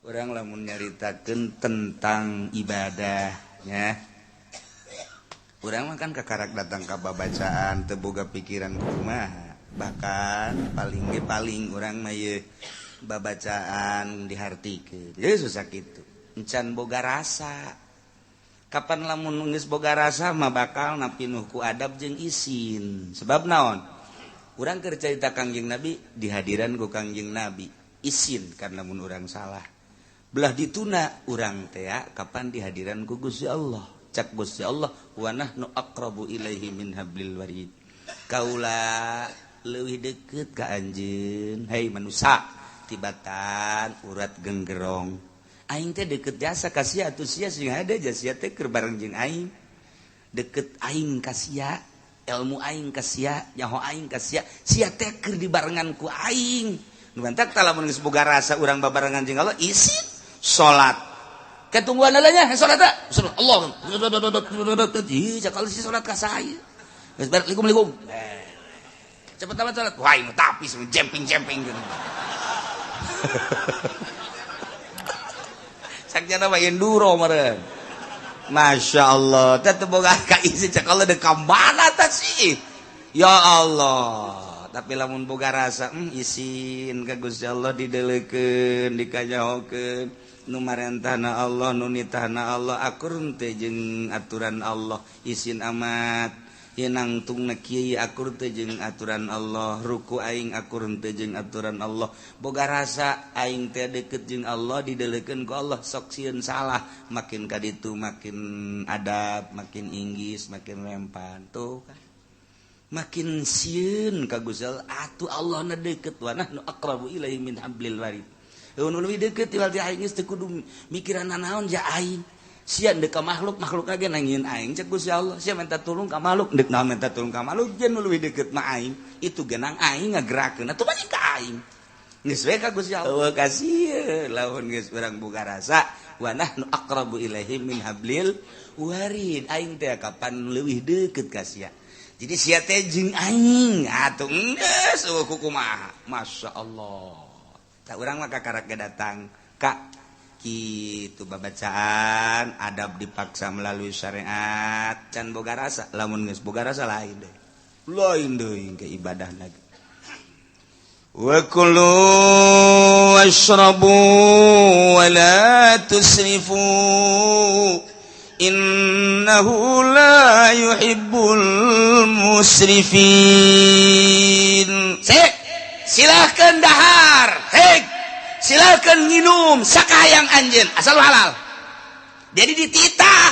Urang lamun nyaritakeun tentang ibadahnya, urang mah kan kakarak datang ka babacaan teu boga pikiran kumaha. Bahkan paling ge paling urang mah ieu babacaan dihartikeun. Geus susah kitu. Encan boga rasa. Kapan lamun geus boga rasa mah bakal napinuh ku adab jeung isin. Sebab naon? Urang keur carita Kangjeng Nabi dihadiran ku Kangjeng Nabi. Isin karena mun urang salah. Belah dituna urang tea kapan dihadiran ku Gusti Allah. Cak Gusti Allah wa nahnu aqrabu ilaihi min hablil warid. Kaula leuwih deukeut ka anjeun, hei manusa, tibatan urat genggerong. Aing teh deukeut jasa ka sia atuh sia sing hade ja sia teh keur bareng jeung aing. Deukeut aing ka sia, ilmu aing ka sia, nyaho aing ka sia, sia teh keur dibarengan ku aing. Nu mantak tah lamun geus boga rasa urang babarengan jeung Allah isin salat. Ketungguan nya salat teh. Allah. Ih, cakal si salat ka saya. Geus bar likum-likum. Cepet amat salat. Wah, ini tapi jemping-jemping gitu. Sakjana mah enduro meureun. Masya Allah, teh teu boga ka isi cakal deuk ka mana tah sih. Ya Allah. Tapi lamun boga rasa isin ka Gusti Allah dideleukeun, dikanyahokeun. Nu marentahna Allah, nu nitahna Allah, akur teh jeung aturan Allah, isin amat. Ieu nangtungna kieu akur teh jeung aturan Allah, ruku aing akur teh jeung aturan Allah. Boga rasa aing teh deukeut jeung Allah, dideleukeun ku Allah, sok sieun salah, makin ka ditu makin adab, makin inggis, makin rempan tuh kan. Makin sieun ka Gusti Allah, atuh Allah na deukeut wa nahnu aqrabu ilaihi min hablil warid. Nu leuwih deukeut tiwal ti aing geus teu kudu mikiran nanaon ja aing. Sia deuk ka makhluk, makhluk ge nangieun aing cek Gusti Allah. Sia minta tulung ka makhluk, deuk naon minta tulung ka makhluk, jeung nu leuwih deukeut mah aing. Itu genang aing ngagerakeun atuh balik ka aing. Geus we ka Gusti Allah. Eueuh kasieun lamun geus urang boga rasa wa nahnu aqrabu ilaihi min hablil warid. Aing teh kapan leuwih deukeut ka sia. Jadi sia teh jeung aing atuh geus eueuh kumaha. Masya Allah. Tak urang mah kakarak ge datang ka kitu babacaan adab dipaksa melalui syariat can boga rasa lamun geus boga rasa lain deui. Lain deui ke ibadah lagi. Wa kulu washrabu wa la tusrifu innahu la yuhibbul musrifin. Silahkan dahar, hei, silahkan minum sakayang anjeun asal halal. Jadi dititah,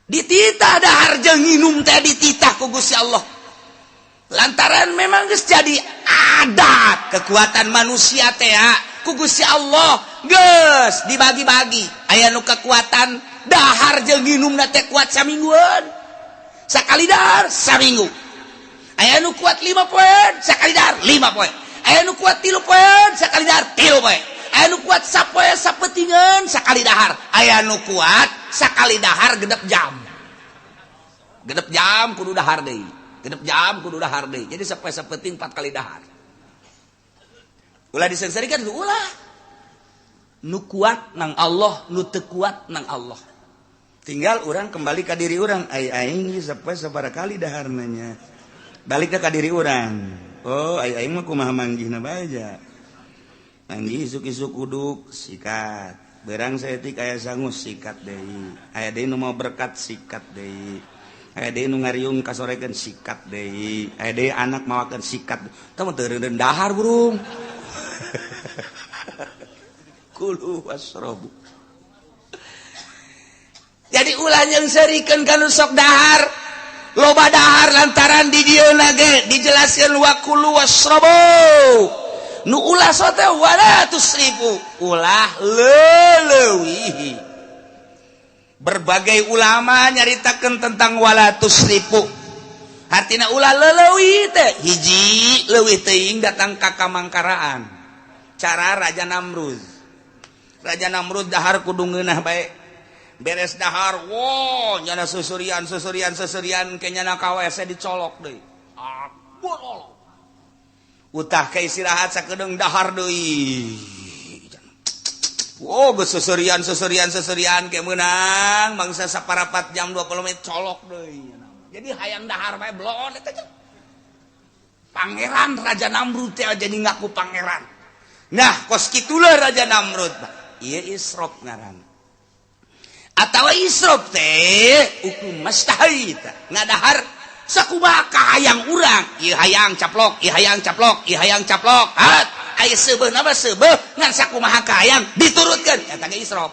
dititah dahar jeung minum teh dititah ku Gusti Allah. Lantaran memang geus jadi adat kekuatan manusia teh ku Gusti Allah geus dibagi-bagi. Aya nu kekuatan dahar jeung minumna teh kuat samingguan, sakali dahar saminggu. Aya nu kuat 5 poe, sakali dahar 5 poe. Aya nu kuat 3 poe, sakali dahar 3 poe. Aya nu kuat sapoe sapetingan sakali dahar. Aya nu kuat sakali dahar genep jam. Genep jam kudu dahar deui. Genep jam kudu dahar deui. Jadi sapoe sapeting 4 kali dahar. Ulah disengsarikan ulah. Nu kuat nang Allah, nu teu kuat nang Allah. Tinggal urang kembali ka diri urang, ai aing sapoe sabaraha kali daharna nya. Balik ka diri urang. Oh, ai aing mah kumaha manggihna bae ja. Manggih isuk-isuk uduk sikat. Berang saeutik aya sangu sikat deui. Aya deui nu mau berkat sikat deui. Aya deui nu ngariung kasorekeun sikat deui. Aya deui anak mawakeun sikat. Tah mah teu reundeun dahar burung. Kulu wasrobu. Jadi ulah nyeungseurikeun ka nu sok dahar. Loba dahar lantaran di dieu ge dijelaskeun wa kulu wasrobu. Nu ulah sote wala tusrifu, ulah leulewihi. Berbagai ulama nyaritakeun tentang wala tusrifu. Hartina ulah leulewi teh hiji leuwih teuing datang ka kamangkaraan. Cara Raja Namrud. Raja Namrud dahar kudu ngeunah bae. Beres dahar, wow, nyana susurian, susurian, susurian, ke nyana ka WC dicolok deui. Utah ke istirahat sakedeung dahar deui. Oh, geus seserian seserian seserian ke meunang mangsa saparapat jam 20 menit colok deui. Jadi hayang dahar bae bloon eta teh. Pangeran Raja Namrud teh jadi ngaku pangeran. Nah, kos kitulah Raja Namrud. Ieu israf ngaran. Atawa israf teh hukum mastahita ngadahar sakumaha kahayang urang. Ieu hayang caplok, ieu hayang caplok, ieu hayang caplok. Hat, aya seubeuh nama seubeuh ngan sakumaha kahayang diturutkeun eta ge israf.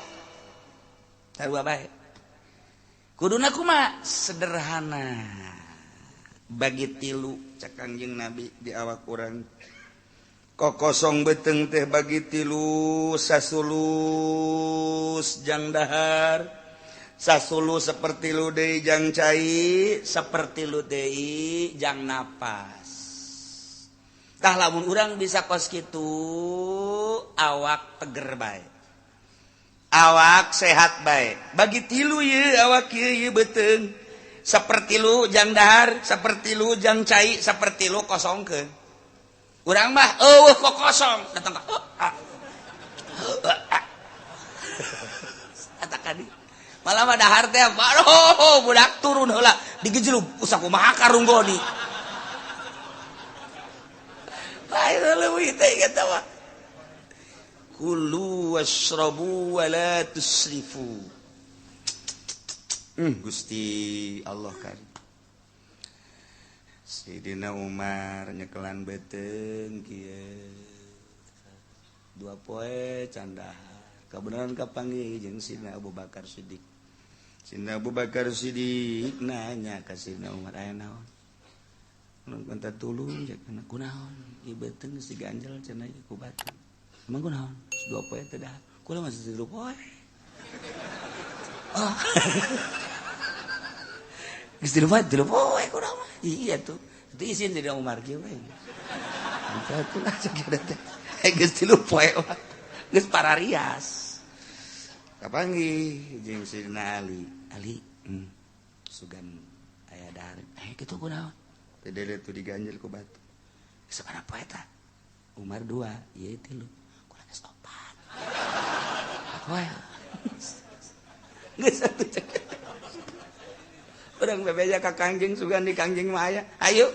Sarua bae. Kuduna kumaha? Sederhana. Bagi tilu cek Kangjeng Nabi di awak urang. Kokosong beuteung teh bagi tilu sasulus jang dahar, sasulu seperti lu deui jang cai, seperti lu deui jang napas. Tah lamun urang bisa kos kitu awak teger bae, awak sehat bae. Bagi tilu ye awak ieu ye beuteung, seperti lu jang dahar, seperti lu jang cai, seperti lu kosongkeun. Urang mah eueuh kok kosong datang ka eta kadi malah mah dahar teh aduh budak turun heula digejelub usah kumaha karunggoni. Lain leuwih teh eta mah. Kulu washrabu wa la tusrifu. Gusti Allah karim. Sidina Umar nyekelan beuteung kieu. Dua poe candahar. Kabeneran kapanggih jeung Sidina Abu Bakar Siddiq. Sidina Abu Bakar Siddiq nanya ka Sidina Umar aya naon? Mun minta tulung cek kunaon? Ieu beuteung geus diganjel cenah ieu ku batu. Emang kunaon? Dua poe teh dahar. Kula masih 3 poe. Oh. Geus 3 poe kunaon? Iya tuh. Itu isin jadi Umar kieu we. Satu lah cek teh. Geus 3 poe mah. Geus pararias. Kapanggih jeung Sidina Ali. Ali, sugan aya dahar. Kitu kunaon? Teh dele tuh diganjel ku batu. Sabaraha poe eta? Umar 2, ieu 3. Kula geus 4. Poe. Geus atuh cek. Urang bebeja ka Kangjeng sugan di Kangjeng mah aya. Ayo.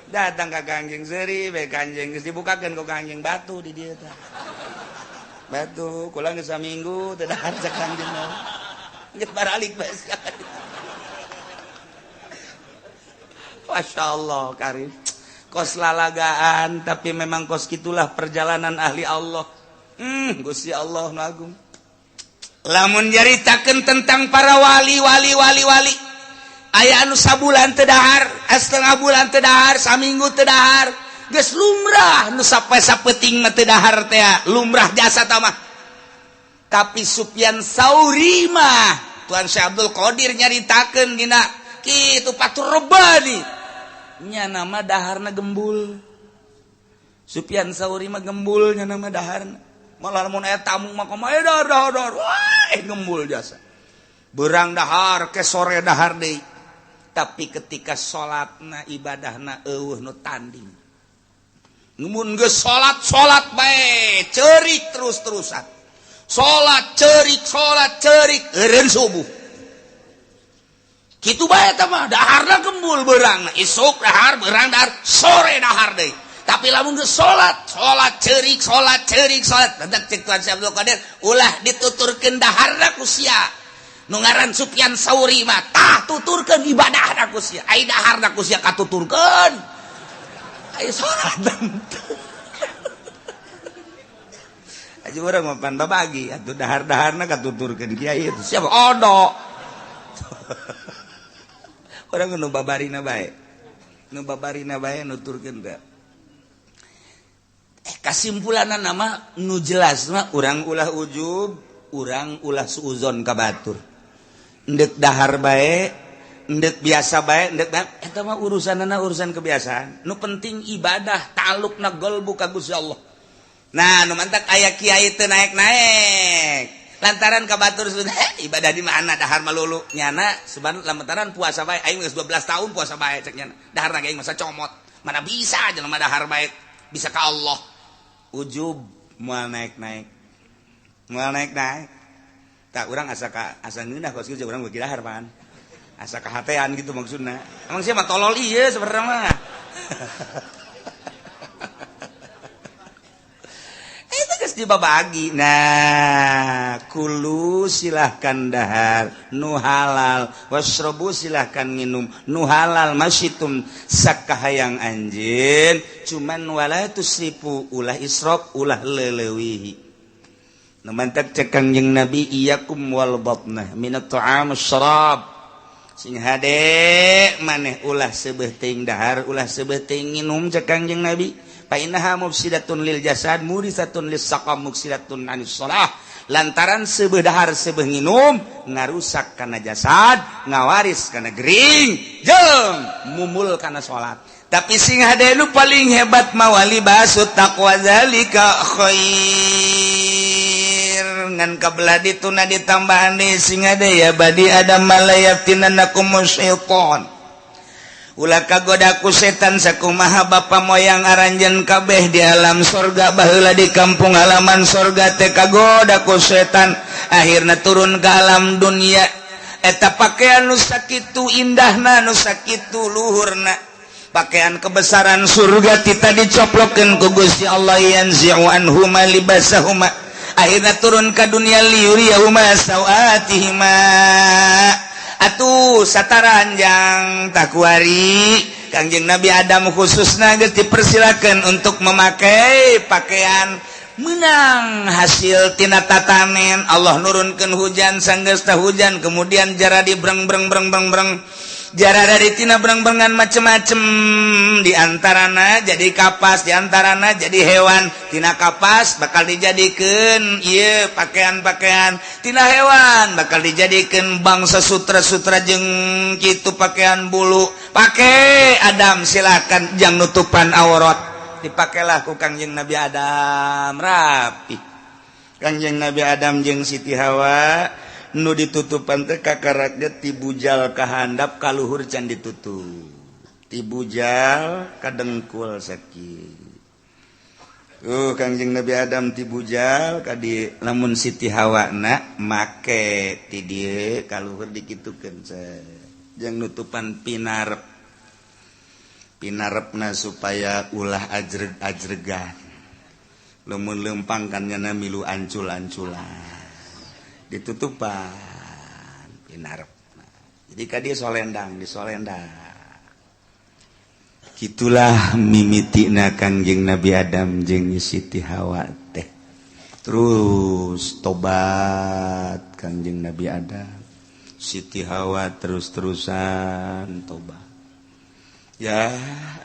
Datang ka Kangjeng seuri be Kangjeng geus dibukakeun ku Kangjeng batu di dieu tah. Batu kula geus saminggu teu dahar cek Kangjeng mah. Geus baralik bae. Masya Allah karim. Kos lalagaan tapi memang kos gitulah perjalanan ahli Allah. Gusti Allah nu agung. Lamun nyaritakeun tentang para wali wali wali wali. Aya anu sabulan teu dahar, setengah bulan teu dahar, saminggu teu dahar. Geus lumrah nu sampai sapeuting mah teu dahar teh, lumrah jasa tah mah. Tapi Sufyan Sauri mah Tuan Syekh Abdul Qadir nyaritakeun dina kitu Fathur Rabbani. Nya nama daharna gembul. Sufyan Sauri mah gembul nya nama daharna. Malah mun aya tamu mah kumaha dahar dahar dahar. Wah, gembul jasa. Berang dahar ke sore dahar deui. Tapi ketika salatna ibadahna eueuh nu tanding. Mun geus salat salat bae ceurik terus-terusan. Salat ceurik salat ceurik eureun subuh. Kitu bae eta mah daharna gembul beurangna isuk dahar beurang dahar sore dahar deui. Tapi lamun geus salat salat ceurik salat ceurik salat tentak cek Tuan Syekh Abdul Qadir ulah dituturkeun daharna ku sia. Nu ngaran Sufyan Sauri mah tah tuturkeun ibadahna ku sia. Ai daharna ku sia katuturkeun. Ai salat teu. Aja urang mah pan babagi atuh dahar-daharna katuturkeun kiai itu siapa odo. Urang nu babarina bae. Nu babarina bae nuturkeun teh. Kasimpulanna nama nu jelas mah urang ulah ujub, urang ulah suuzon ka batur. Endek dahar bae, endek biasa bae, endek eta mah urusanana urusan kebiasaan. Nu penting ibadah ta'alluqna qalbu ka Gusti Allah. Nah, nu mantak aya kiai teu naek-naek. Lantaran ka batur ibadah di mana dahar malulu nyana seban lantaran puasa bae aing geus 12 tahun puasa bae cek nyana. Daharna ge aing masa comot. Mana bisa jelema dahar bae bisa ka Allah. Ujub moal naek-naek. Moal naik-naik. Tak urang asa ka asa ngeunah kos kieu urang beuki dahar pan. Asa kahatean gitu maksudna. Emang sia mah tolol ieu sebenarnya mah. Itu geus dibabagi. Nah, kulu silahkan dahar nu halal, wasrobu silahkan minum nu halal masyitum sakahayang anjeun, cuman wala tusrifu ulah israf ulah leleuwihi. Nu mantak cek Kangjeng Nabi iyyakum wal batnah minat ta'am syarab. Sing hade maneh ulah seubeuh teuing dahar, ulah seubeuh teuing nginum cek Kangjeng Nabi. Fa innaha mufsidatun lil jasad murisatun lis saqam muksidatun anis shalah. Lantaran seubeuh dahar seubeuh nginum ngarusak kana jasad, ngawaris kana gering, jeung mumul kana salat. Tapi sing hade nu paling hebat mawali basut taqwa zalika khair. Ngan kabelah dituna ditambahan deui sing hade ya badi adam malayaftinanakum syaitan. Ulah kagoda ku setan sakumaha bapa moyang aranjeun kabeh di alam sorga baheula di kampung halaman sorga teh kagoda ku setan akhirna turun ke alam dunia. Eta pakaian nu sakitu indahna nu sakitu luhurna pakaian kebesaran surga tita dicoplokeun ku Gusti Allah yanzi'u anhuma libasahuma akhirna turun ka dunia liyuriyahuma sawatihima. Atuh sataranjang takuari Kangjeng Nabi Adam khususna geus dipersilakan untuk memakai pakaian menang hasil tina tatanen. Allah nurunkeun hujan sanggeus tah hujan kemudian jara di breng breng breng breng breng jara dari tina breng-brengan macem-macem diantarana jadi kapas diantarana jadi hewan tina kapas bakal dijadikeun ieu pakaian-pakaian tina hewan bakal dijadikeun bangsa sutra-sutra jeung kitu pakaian bulu pake Adam silakan jang nutupan aurat dipakailah ku Kangjeng Nabi Adam rapi Kangjeng Nabi Adam jeung Siti Hawa nu ditutupan teh kakaraknya ti bujal ka handap ka luhur can ditutup ti bujal ka dengkul sakitu. Kangjeng Nabi Adam ti bujal ka di lamun Siti Hawa na make ti dieu ka luhur dikitukeun jeung nutupan pinarep pinarepna supaya ulah ajreg-ajregan lamun lempang kan nyana milu ancul-anculan ditutupan pinarep. Jadi ka dia solendang disolendang gitulah mimitina Kangjeng Nabi Adam jeung Siti Hawa teh. Terus tobat Kangjeng Nabi Adam, Siti Hawa terus-terusan tobat. Ya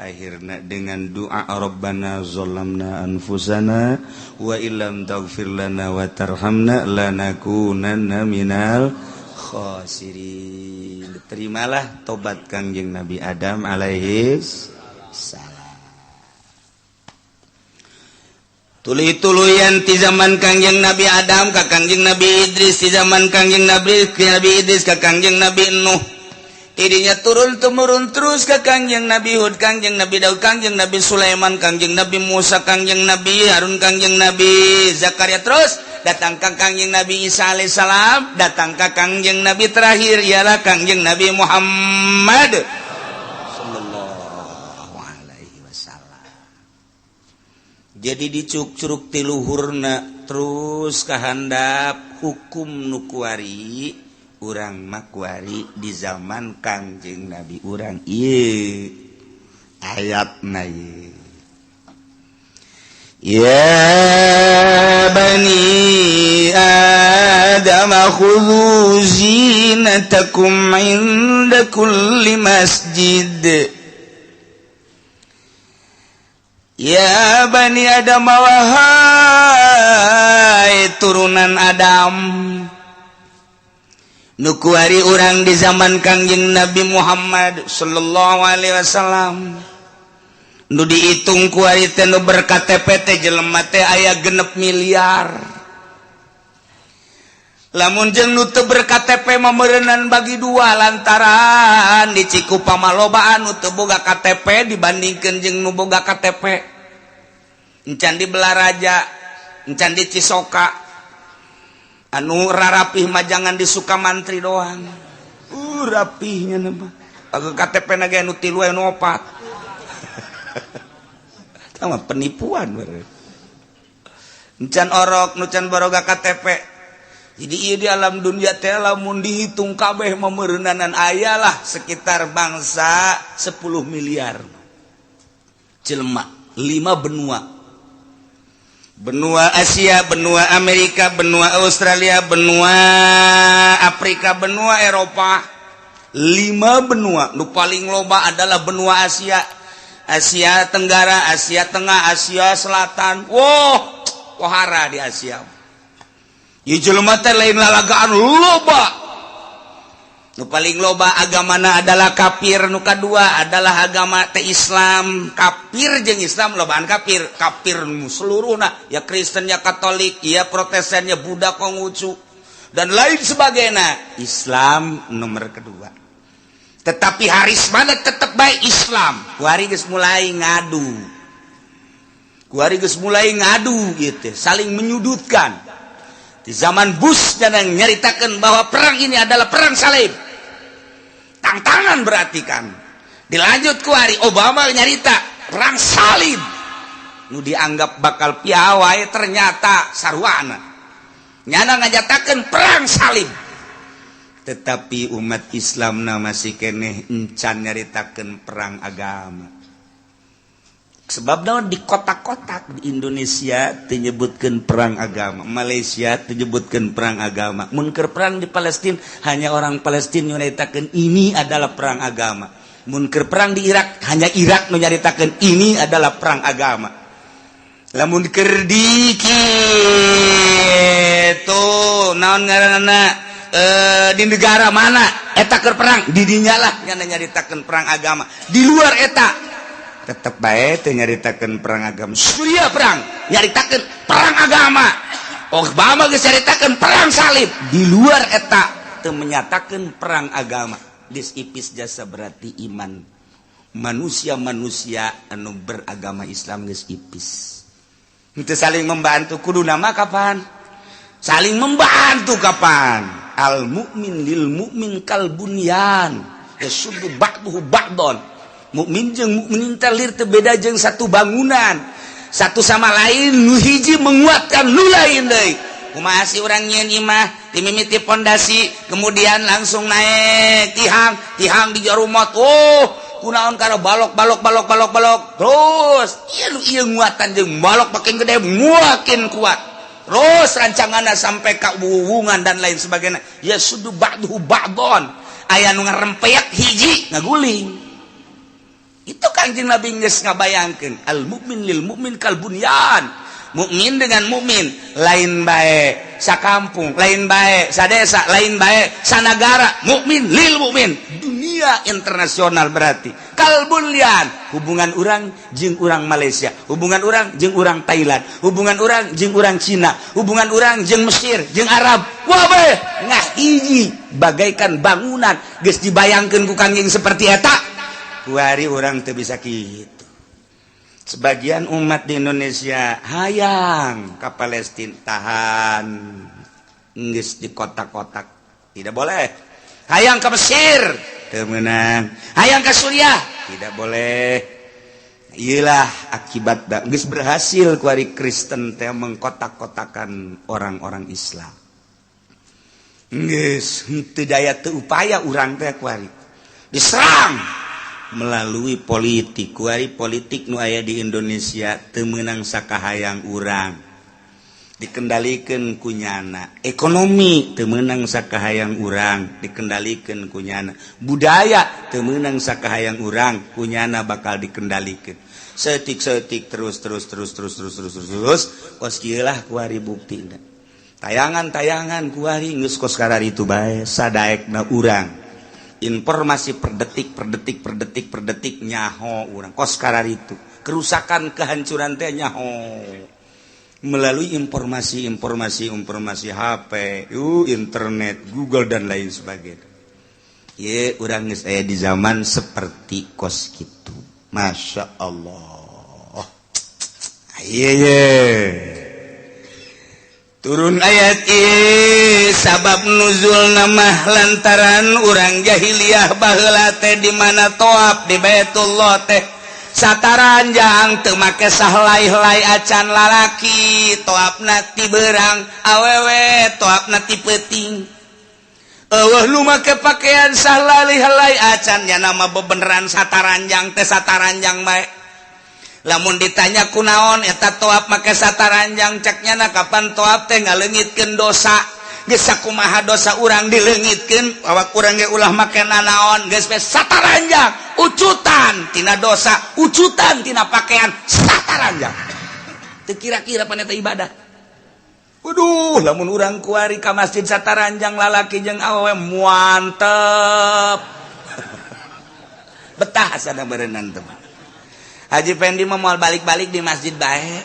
akhirnya dengan doa Rabbana zalamna anfusana wa illam taghfir lana wa tarhamna lanakunanna minal khasirin. Terimalah tobat Kangjeng Nabi Adam alaihi salam. Tuluy-tuluyan ti zaman Kangjeng Nabi Adam ka Kangjeng Nabi Idris, ti zaman Kangjeng Nabi Idris ka Kangjeng Nabi Nuh. Tidinya turun temurun terus ke Kangjeng Nabi Hud, Kangjeng Nabi Daud, Kangjeng Nabi Sulaiman, Kangjeng Nabi Musa, Kangjeng Nabi Harun, Kangjeng Nabi Zakaria, terus datang ke Kangjeng Nabi Isa alaihissalam, datang ke Kangjeng Nabi terakhir ialah Kangjeng Nabi Muhammad sallallahu alaihi wasallam. Jadi dicuk-curuk ti luhurna terus kahandap hukum nu kuari urang makuari di zaman Kangjeng Nabi urang ieu ayatna ieu ya bani adam khudhu zinatakum inda kulli masjid. Ya bani adam wahai turunan Adam nu kuari urang di zaman Kangjeng Nabi Muhammad sallallahu alaihi wasallam nu dihitung kuari teh nu ber-KTP teh jelema teh aya 6 miliar. Lamun jeung nu teu ber-KTP mah meureunnan bagi dua lantaran di Cikupa mah loba anu teu boga KTP dibandingkeun jeung nu boga KTP. Encan di Belaraja, encan di Cisoka. Anu rarapih mah jangan di Sukamantri doang. Rapihnya nama. KTP na ge anu tilu, anu opat. Sama penipuan encan orok nu can baroga KTP. Jadi iya, di alam dunia teh lamun dihitung kabeh memeureunanan aya lah sekitar bangsa 10 miliar jelema, 5 benua, benua Asia, benua Amerika, benua Australia, benua Afrika, benua Eropa, lima benua. Nu paling loba adalah benua Asia, Asia Tenggara, Asia Tengah, Asia Selatan. Wow, pohara di Asia. Ieu jelema teh lain lalagaan, loba. Nu paling loba agamana adalah kafir, nu kadua adalah agama teh Islam. Kafir jeung Islam lobaan kafir. Kafir nu seluruhna, ya Kristen, ya Katolik, ya Protestan, ya Buddha, Konghucu, dan lain sebagainya. Islam nomor kedua. Tetapi haris mana tetap baik Islam. Kuari geus mulai ngadu. Kuari geus mulai ngadu gitu, saling menyudutkan. Di zaman Bush dan yang nyaritakan bahwa perang ini adalah perang salib. Tantangan berarti kan. Dilanjut kuari Obama nyarita perang salib. Nu dianggap bakal piawai ternyata sarwana. Nyana ngajatakan perang salib. Tetapi umat Islam na masih keneh encan nyaritakan perang agama. Sebab naon? Di kotak-kotak di Indonesia menyebutkan perang agama, Malaysia menyebutkan perang agama. Mun keur perang di Palestina, hanya orang Palestina nyaritakan ini adalah perang agama. Mun keur perang di Irak, hanya Irak menyaritakan ini adalah perang agama. Lamun keur di kitu, naon ngaranna, di negara mana eta keur perang, di dinya lah nyana nyaritakeun perang agama. Di luar eta tetep bae teu nyaritakeun perang agama. Suriah perang, nyaritakeun perang agama. Obama geus nyaritakeun perang salib. Di luar eta teu menyatakan perang agama. Geus ipis jasa berarti iman manusia-manusia anu beragama Islam geus ipis. Itu saling membantu kudu nama kapan? Saling membantu kapan? Al mukmin lil mukmin kal bunyan yasuddu ba'duhu ba'don. Mukmin jeung mukmin teh lir teu beda jeung satu bangunan. Satu sama lain, nu hiji menguatkan nu lain deui. Kumaha sih urang nyieun imah? Dimimiti pondasi, kemudian langsung naik tihang, tihang di jarumot. Oh, kunaon? Karena balok, balok, balok, balok, balok terus. Ieu nu ieu nguatan jeung balok makin gede makin kuat. Terus rancanganna sampai ka wuwungan dan lain sebagainya. Yasuddu ba'duhu ba'don. Aya nu ngarempeyak hiji ngaguling. Itu Kangjeng Nabi geus ngabayangkeun al mukmin lil mukmin kal bunyan. Mukmin dengan mukmin lain bae sakampung, lain bae sadesa, lain bae sanagara, mukmin lil mukmin dunia internasional berarti kal bunyan. Hubungan urang jeung urang Malaysia, hubungan urang jeung urang Thailand, hubungan urang jeung urang Cina, hubungan urang jeung Mesir, jeung Arab, wabeh ngahiji bagaikan bangunan. Geus dibayangkeun ku Kangjeng seperti eta. Kuari urang teu bisa kitu. Sebagian umat di Indonesia hayang ke Palestina, tahan, geus di kotak-kotak, tidak boleh. Hayang ke Mesir teu meunang, hayang ke Suriah tidak boleh. Iyalah akibat geus berhasil kuari Kristen teh mengkotak-kotakan orang-orang Islam. Geus henteu daya teu upaya urang teh kuari diserang melalui politik. Kuari politik nu aya di Indonesia teu meunang sakahayang urang, dikendalikan ku nyana. Ekonomi teu meunang sakahayang urang, dikendalikan ku nyana. Budaya teu meunang sakahayang urang, ku nyana bakal dikendalikan setik-setik, terus terus terus terus terus terus terus terus. Kos kieu lah kuari bukti tayangan-tayangan kuari geus kos itu bae. Sadaekna urang informasi per detik, per detik, per detik, per detik nyaho urang kos itu. Kerusakan, kehancuran teh nyaho melalui informasi, informasi, informasi HP, internet, Google, dan lain sebagainya. Ye, urang geus aya di zaman seperti kos gitu. Masya Allah. Iya ye. Turun ayat ieu sabab nuzul nama lantaran urang jahiliyah baheula teh di mana toab di Baitullah teh sataranjang teu make sahlai-helai acan lalaki toabna ti beurang, awewe toabna ti peuting. Eueuh nu make pakaian sahlai-helai acan, nya nama bebeneran sataranjang teh sataranjang bae. Lamun ditanya kunaon eta toab make sataranjang, cek nyana kapan toab teh ngaleungitkeun dosa. Geus sakumaha dosa urang dileungitkeun, awak urang ge ulah make nanaon, geus we sataranjang, ucutan tina dosa, ucutan tina pakaian sataranjang. Teu kira-kira pan eta ibadah. Waduh, lamun urang kuari ka masjid sataranjang lalaki jeung awewe muantep. Betah sana berenang teman. Haji Fendi mah moal balik-balik di masjid bae.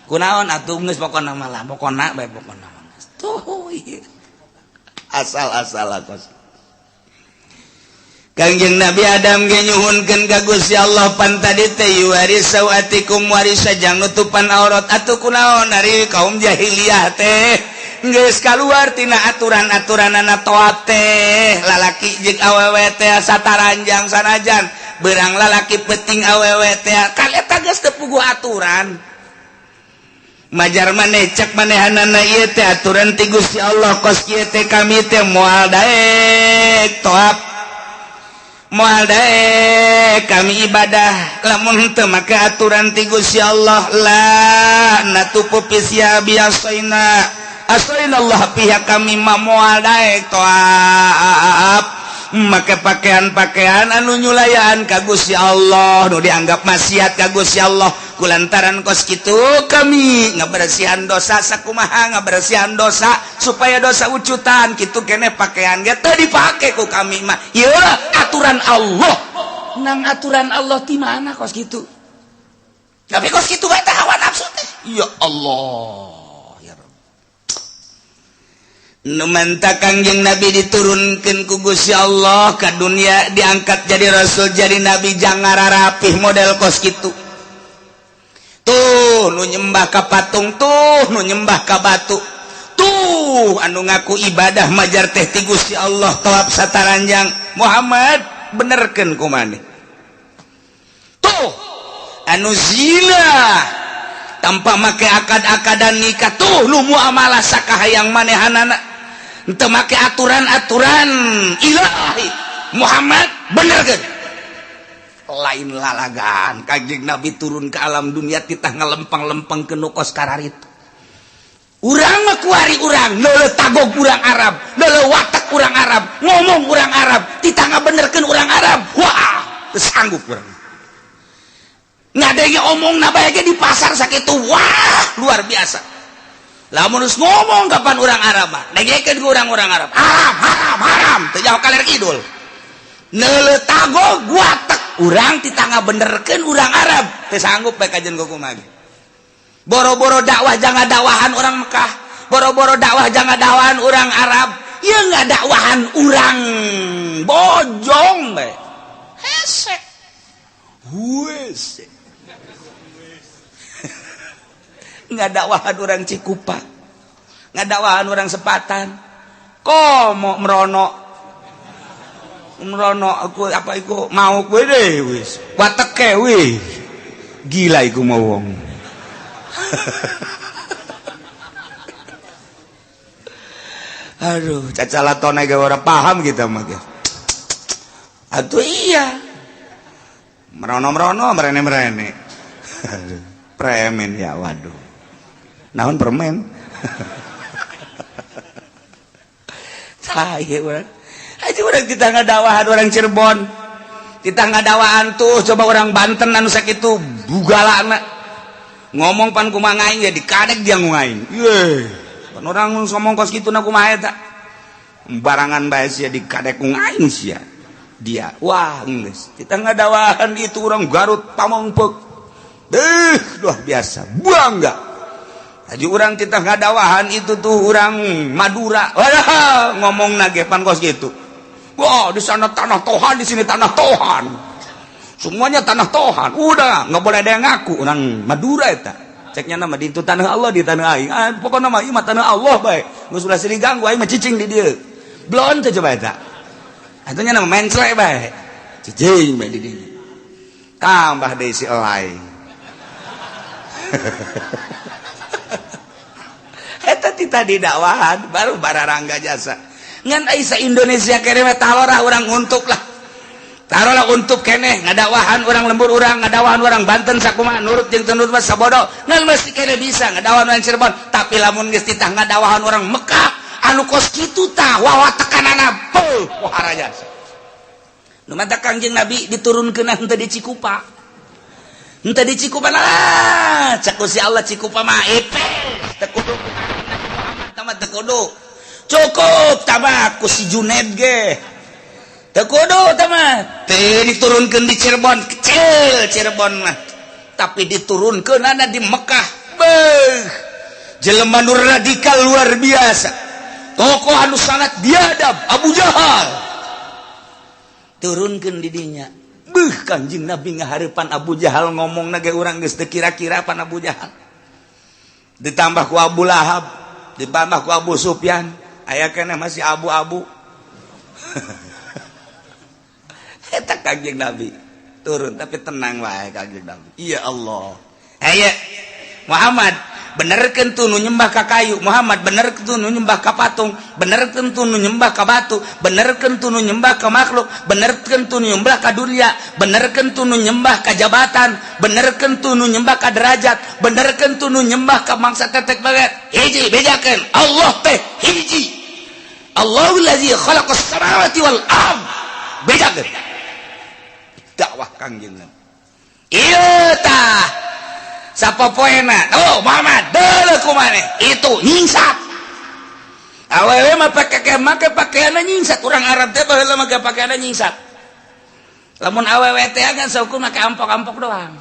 Kunaon atuh, geus pokona mah lah, pokona bae, pokona mah. Tuh ieu. Asal-asal kos. Kangjeng Nabi Adam ge nyuhunkeun ka Gusti Allah, pan tadi teh yuwari sawatikum warisa jang nutupan aurat, atuh kunaon ari kaum jahiliyah teh geus kaluar tina aturan-aturanana toab teh lalaki jeung awewe teh sataranjang, sanajan beurang lalaki, peuting awewe teh, kan eta geus teu puguh aturan. Majar maneh cek manehanana ieu teh aturan ti Gusti Allah, kos kieu teh kami teh moal daek toab, moal daek kami ibadah lamun teu make aturan ti Gusti Allah. La natufu fi siyabi asaina asaina Allah, pihak kami mah moal daek toab make pakaian-pakaian anu nyulayaan ka Gusti Allah, nu dianggap maksiat ka Gusti Allah. Kulantaran kos kitu kami ngabersihan dosa, sakumaha ngabersihan dosa supaya dosa ucutan kitu kene pakaian ge teu dipake ku kami mah. Ieu aturan Allah, nang aturan Allah ti mana kos kitu? Tapi kos kitu bae teh hawa nafsu teh. Ya Allah ya Rabb. Nu manta Kangjeng Nabi diturunkan ku Gusti Allah ke dunia, diangkat jadi rasul, jadi nabi, jangan rapih model kos kitu. Tuh nu nyembah ka patung, tuh nu nyembah ka batu, tuh anu ngaku ibadah majar teh ti Gusti Allah toab sataranjang. Muhammad, benerkeun ku maneh. Tuh anu zina tanpa make akad-akadan nikah, tuh nu muamalah sakahayang manehanana teu make aturan-aturan ilahi. Muhammad, benerkeun. Lain lalagan Kanjeng Nabi turun ke alam dunia titah ngelempeng-lempeng ke nu kos kararitu. Urang mah kuari urang neuleuh tagog urang Arab, neuleuh watak urang Arab, ngomong urang Arab, titah ngabenerkeun urang Arab, wah, teu sanggup urang. Ngadenge omong bae ge di pasar sakitu, wah, luar biasa. Lamun geus ngomong kapan urang Arab mah dengekeun ku urang-urang Arab, haram, haram, haram, teu jauh kaler kidul. Neuleuh tagog watak urang titah ngabenerkeun urang Arab teu sanggup bae kajen kumaha. Boro-boro dakwah jangan dakwahan orang Mekah, boro-boro dakwah jangan dakwahan orang Arab, ya nggak dakwahan orang Bojong bae hese hese, nggak dakwahan orang Cikupa, nggak dakwahan orang Sepatan, komo merono merono aku apa iku mau kowe deh wis wateke wih gila iku mau wong. Aduh, cacalatone ge ora paham kita mah ge. Atuh iya. Merono-merono, merene-merene. Aduh, premen ya, waduh. Naon permen? Saya urang. Aja urang kita ngadawahan orang Cirebon. Kita ngadawahan tuh coba orang Banten anu sakitu bugalana. Ngomong pan kumaha aing ge dikadek dia ngaing. Ye. Pan orang ngomong kos kitu na kumaha eta. Barangan bae sia dikadek ngaing sia. Dia wah geus. Kita ngadawahan itu orang Garut Pamongpeuk. Deuh, luar biasa. Bangga. Haji orang kita ngadawahan itu tuh orang Madura. Wah, ngomong nage pan kos gitu. Wah, di sana tanah Tohan, di sini tanah Tohan. Semuanya tanah Tohan. Udah, nggak boleh ada yang ngaku orang Madura eta. Ceknya nama di itu tanah Allah, di tanah aing. Ah, pokoknya mah ieu mah tanah Allah bae. Geus ulah silih ganggu, aing mah cicing di dieu. Belon teh coba eta. Atunya nama menclek bae. Cicing bae di dieu. Tambah deui si elai. Eta ti tadi dakwahan baru bararangga jasa. Ngan ai sa Indonesia kene mah talorah urang untuk lah. Taruhlah untuk keneh ngadakwahan orang lembur, urang ngadakwahan orang Banten sakumaha, nurut jeung teu nurut mah sabodo, ngan mesti kene bisa ngadakwahan orang Cirebon. Tapi lamun geus titah ngadakwahan orang Mekah anu kos kitu tah, wawa tekanana beuh pohara jasa. Nu matak Kangjeng Nabi diturunkeun henteu di Cikupa, henteu di Cikupa lah. Cek si Allah, Cikupa mah ipes, teu kudu Nabi Muhammad mah, teu kudu, cukup tabah ku si Junaid ge, teu kudu mah. Teu diturunkeun di Cirebon, kecil Cirebon mah, tapi diturunkeun ana di Mekah. Beuh, jelema nu radikal luar biasa, tokoh anu sangat biadab, Abu Jahal, turunkeun di dinya. Beuh, Kanjeng Nabi ngahareupan Abu Jahal, ngomong ge urang geus teu kira-kira pan Abu Jahal, ditambah ku Abu Lahab, ditambah ku Abu Sufyan, aya keneh masih abu-abu. Eta Kangjeng Nabi turun, tapi tenang wae Kangjeng Nabi. Ya Allah, aya Muhammad, benerkeun tuh nu nyembah ka kayu. Muhammad, benerkeun tuh nu nyembah ka patung. Benerkeun tuh nu nyembah ka batu. Benerkeun tuh nu nyembah ka makhluk. Benerkeun tuh nu nyembah ka dunia. Benerkeun tuh nu nyembah ka jabatan. Benerkeun tuh nu nyembah ka derajat. Benerkeun tuh nu nyembah ka mangsa tetek banget. Hiji, bejakeun Allah teh hiji. Allahul ladzi khalaqas samawati wal ard. Bejakeun dakwah Kangjeng Nabi. Ieu tah sapopoena. Oh Muhammad, deuleu kumaneh itu nyingsat. Awewe mah pake make pakaianna nyingsat. Urang Arab teh baheula make pakaianna nyingsat. Lamun awewe teh kan saukur make ampok-ampok doang,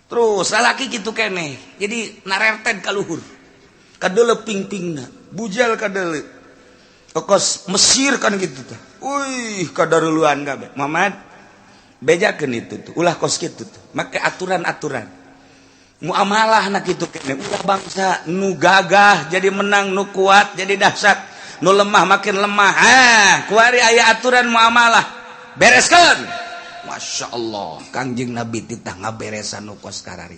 terus lalaki kitu keneh, jadi narerted ka luhur, kadeuleu ping-pingna bujal, kadeuleu kos Mesir kan gitu teh. Wih, kadaruluan kabeh. Muhammad, bejakeun itu tuh, ulah kos kitu tuh, make aturan-aturan muamalah nak itu kene. Ulah bangsa nu gagah jadi menang, nu kuat jadi dahsyat, nu lemah makin lemah. Ah, kuari aya aturan muamalah, bereskeun. Masya Allah, Kangjeng Nabi titah ngaberesan nu kos karari.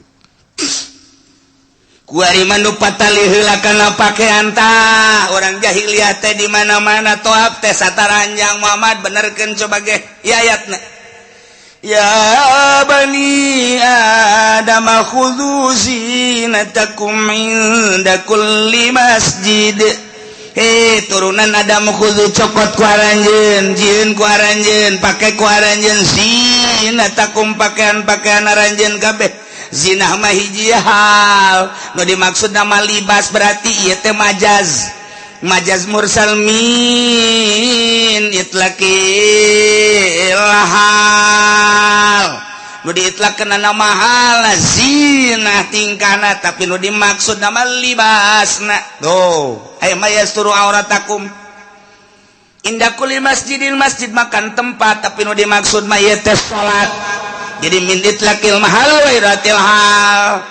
Kuari mah nu patali heula kana pakaian tah. Orang jahiliyah teh di mana-mana toab teh sataranjang. Muhammad, benerkeun coba ge ieu ayatna. Ya bani Adam khudhu zinatakum inda kulli masjid. Hei turunan Adam, khudhu cokot ku aranjeun, jieun ku aranjeun, pake ku aranjeun, zinatakum pakaian-pakaian aranjeun kabeh. Zinah mah hiji hal nu dimaksud nama libas, berarti ieu teh majaz, majaz mursal min itlaqil hal. Nu diitlaqkeun nama hal zinah tingkahna, tapi nu dimaksud nama libasna. Tuh, aya ma yasturu auratakum inda kulli masjidin. Masjid makan tempat, tapi nu dimaksud mah ieu teh salat. Jadi min itlaqil mahal wa iratil hal,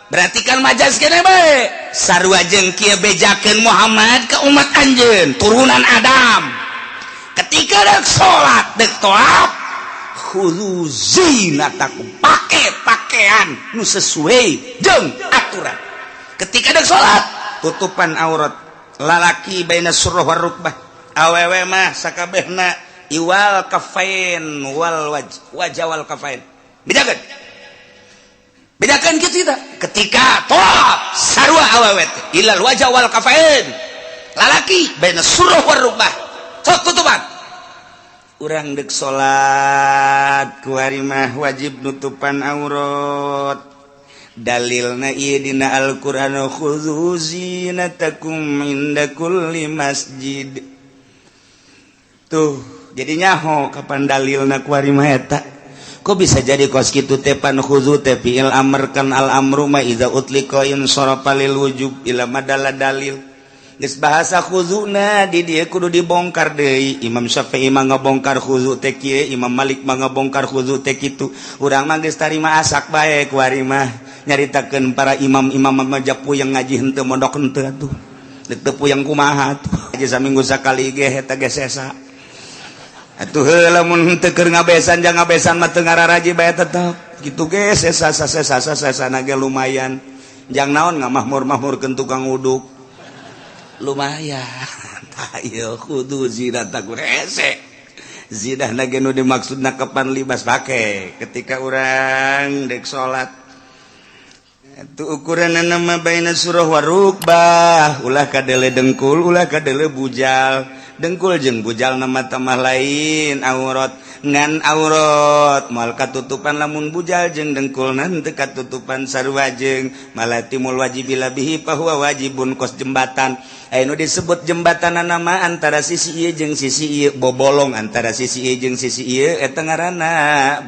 berarti kan majaz kene bae. Sarua jeung kieu, bejakeun Muhammad ke umat anjeun turunan Adam, ketika dek salat, dek toab, khudzu zinatakum, pake pakaian nu sesuai jeung aturan. Ketika dek salat, tutupan aurat lalaki baina surah war rukbah, awewe mah sakabehna iwal kafain wal waj, wajah wal kafain. Bedakan, bedakan gitu kita. Ketika toab sarua awewe teh ilal wajah wal kafain, lalaki baina surah war rukbah, sok tutupan. Urang dek salat kuari mah wajib nutupan aurat. Dalilna ieu dina Al-Qur'an, khudzu zinatakum inda kulli masjid. Tuh, jadi nyaho kapan dalilna kuari mah eta. Kok bisa jadi kos kitu teh? Pan khudzu teh fi'il amr kan, al amru ma idza utliqa in sarafa lil wujub ila madala dalil. Geus bahasa khuzuna di dieu kudu dibongkar deui. Imam Syafi'i mah ngabongkar khuzu teh kieu, Imam Malik mah ngabongkar khuzu teh kitu. Urang mah geus tarima asak bae kuari mah nyaritakeun para imam-imam mah puyeng ngaji henteu mondok henteu atuh. Deuk teu puyeng kumaha atuh. Aja saminggu sakali ge eta ge sesa. Atuh heuh lamun henteu keur ngabesan jang ngabesan mah teu ngararaji bae tetep. Kitu ge sesa sesa sesana ge lumayan. Jang naon ngamahmur-mahmurkeun tukang uduk. Lumayan. Ayo kudu zinatakum hese. Zinah lagi nu dimaksudna kapan libas pake ketika urang dek salat. Itu ukuran nama baina surah warukbah, ulah kadele dengkul, ulah kadele bujal. Dengkul jeung bujal nama tamah lain aurat ngan aurat moal katutupan lamun bujal jeung dengkul nanti katutupan sarua jeung malatimul wajibi labihi fahuwa wajibun kos jembatan. Anu disebut jembatan nama antara sisi ieu jeung sisi ieu bobolong antara sisi ieu jeung sisi ieu eta ngaranna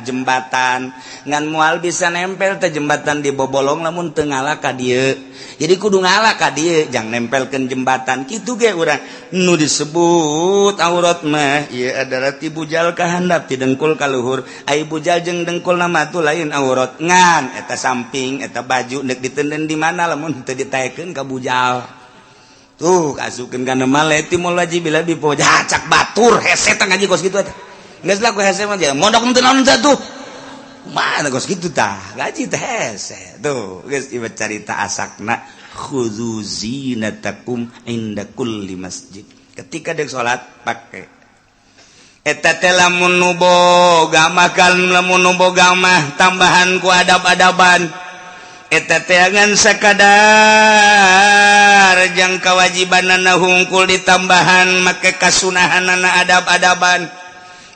jembatan ngan moal bisa nempel teh jembatan di bobolong lamun teu ngala ka dieu. Jadi kudu ngala ka dieu jang nempelkeun jembatan kitu ge urang nu disebut aurat mah ieu adalah ti bujal ka handap ti dengkul ka luhur. Ai bujal jeung dengkul nama tuh lain aurat ngan eta samping eta baju deuk ditenden di mana lamun teu ditaekeun ka bujal. Tuh kasukeun kana male timul wajib bila bipo cak batur hese teh ngaji kos kitu eta. Geus lah ku hese mah mondok teu naon teh tuh. Mana kos kitu tah ngaji teh hese. Tuh geus ieu carita asakna khudzu zinatakum inda kulli masjid. Ketika dek salat pake eta teh lamun nu boga mah kan lamun nu boga mah tambahan ku adab-adaban. Eta teh ngan sakadar jang kawajibanana hungkul ditambahan make kasunahanana adab-adaban.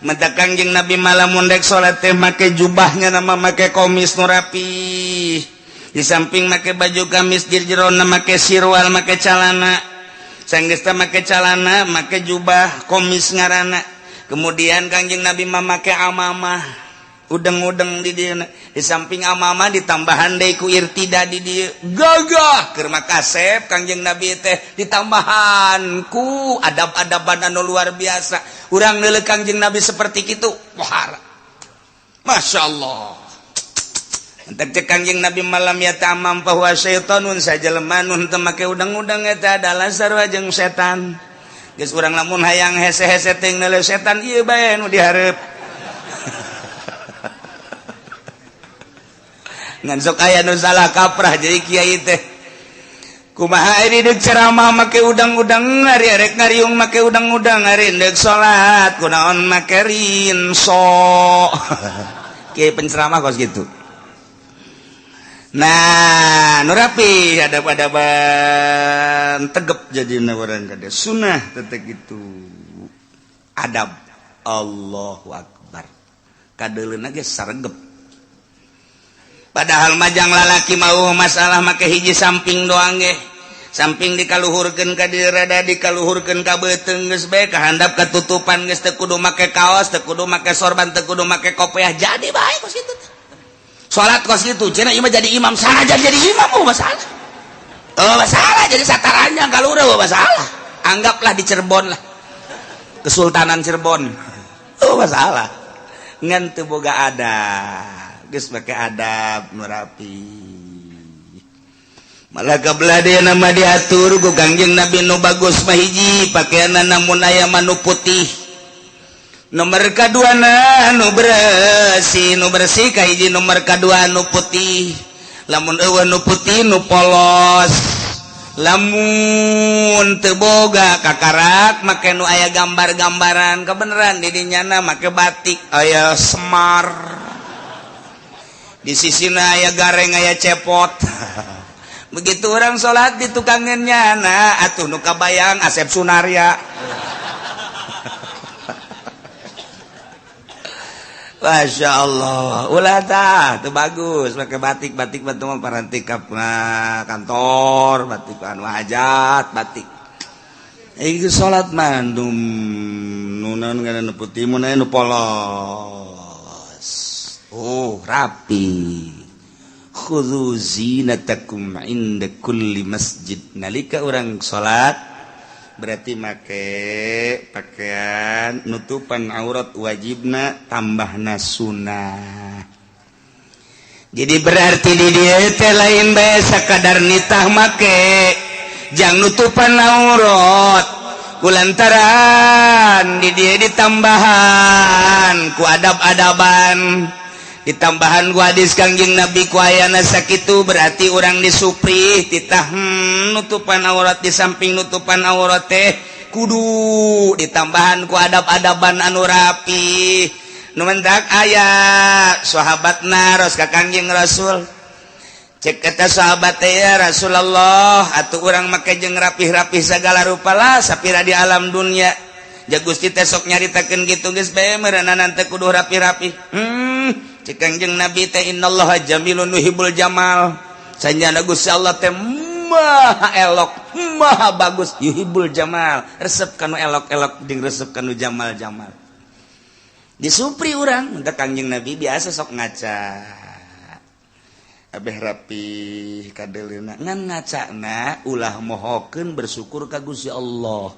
Mata Kangjeng Nabi malamun rek salat teh make jubahnya nama make komis nu rapi. Di samping make baju gamis jerona make sirwal make calana. Sanggeus make calana make jubah komis ngaranna. Kemudian Kangjeng Nabi mah make amamah. Udeng-udeng di dieu di samping amama ditambahan deui ku irtida di dieu gagah keur makasep Kangjeng Nabi teh ditambahan ku adab-adaban anu luar biasa. Urang neuleuh Kangjeng Nabi seperti kitu pohara. Masya Allah. Entek cek Kangjeng Nabi malam ya tamam bahwa syaitanun sajelema nu teu make udeng-udeng eta adalah sarua jeung setan. Geus urang lamun hayang hese-hese teh neuleuh setan ieu bae nu dihareup. Ngan sok aya nu salah kaprah jadi kiai teh kumaha ari deuk ceramah make udang-udang ari arek ngariung make udang-udang ari deuk salat kunaon make rinso. Kiai penceramah kos kitu. Nah nu rapi adab-adaban tegep jadina urang kade sunnah tetep kitu adab. Allahu akbar kadeuleuna ge saregep. Padahal majang lalaki mau masalah make hiji samping doang ge. Samping dikaluhurkeun ka dieu rada dikaluhurkeun ka beuteung geus bae kahandap katutupan geus teu kudu make kaos, teu kudu make sorban, teu kudu make kopiah jadi bae kos kitu. Salat kos kitu cenah ieu mah jadi imam sanajan jadi imam oh masalah. Oh masalah jadi sataranjang kalura oh masalah. Anggaplah di Cirebon lah. Kesultanan Cirebon. Oh masalah. Ngan teu boga adat. Geus make adab nu rapi. Malah kabelah dia nama diatur ku Kangjeng Nabi nu bagus mah hiji pakaianna namun aya mah nu putih. Nomor kaduana nu bersih kahiji nomor kadua nu putih. Lamun eueuh nu putih nu polos. Lamun teu boga kakarak make nu aya gambar-gambaran kebeneran di dinyana make batik aya Semar. Di sisina aya gareng aya cepot. Begitu orang salat di tukangan nyana atuh nu kabayang Asep Sunarya. Masya Allah ulah tah teu bagus make batik-batik batu mah paranti ka kantor batik anu hajat batik. Ieu salat mah nu naon ngaranna putih mun aya nu polos. Oh rapi. Khudzu zinatakum inda kulli masjid. Nalika urang salat Berarti make pakaian nutupan aurat wajibna tambahna sunnah. Jadi berarti di dieu teh lain bae sakadar nitah make jang nutupan aurat, kulantaran di dieu ditambahan ku adab-adaban, ditambahan ku hadis Kangjeng Nabi ku ayana sakitu, berarti urang disuprih titah nutupan aurat. Di samping nutupan aurat teh kudu ditambahan ku adab-adaban anu rapi. Nu mentak aya sahabat naros ka Kangjeng Rasul, cek kata sahabat teh, "Ya Rasulullah, atuh urang make jeung rapih-rapih segala rupa lah sapira di alam dunia." Ja Gusti teh sok nyaritakeun kitu geus bae meureunana teh kudu rapi-rapi. Cek Kangjeng Nabi teh, "Innallaha jamilun yuhibbul jamal." Sanjana Gusti Allah teh maha elok, maha bagus, yuhibbul jamal, resep kanu elok-elok jeung resep kanu jamal-jamal. Disupri urang untuk Kangjeng Nabi biasa sok ngaca abeh rapi kadeleuna, ngan ngacana ulah mohokeun bersyukur ka Gusti Allah.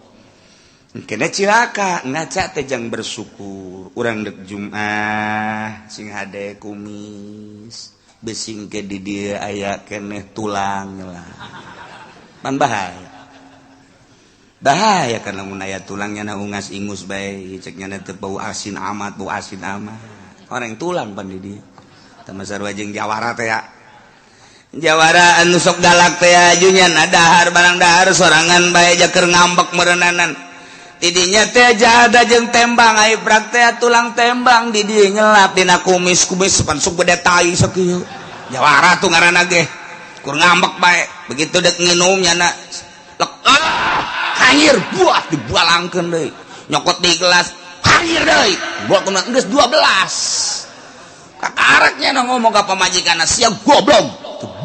Kena cilaka ngaca teh jang bersyukur. Urang dek Jumat sing hade kumis besing ke di dieu aya keneh tulang lah, pan bahaya bahaya karena mun aya tulangnya na ungas ingus bae, cek nya teh bau asin amat, bau asin amat orang tulang pan di dieu. Tama sarua jeung jawara teh ya, jawara anu sok galak teh ajunya na dahar barang dahar sorangan bae jaker ngambek meureunanan tidinya teh jada jeung tembang ai prak teh tulang tembang di dieu nyelap dina kumis kumis pan sok gede tai sakieu. Jawara tuh ngaranna ge kur ngambek bae, begitu dek nginum nya lek ah hanyir buah dibualangkeun deui, nyokot di gelas hanyir deui buah kumaha geus 12 kakaraknya na ngomong ka pamajikanna, "Sia goblok,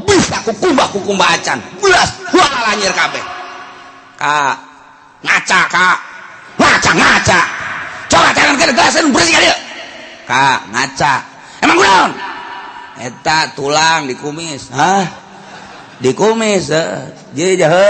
bisa kukumbah kukumbah acan belas buah hanyir kabeh." Kak ngaca, kak ngaca, ngaca coba jangan ke gelasan bersih kali kak ngaca. Emang kunaon eta tulang di kumis? Hah, di kumis jadi jahe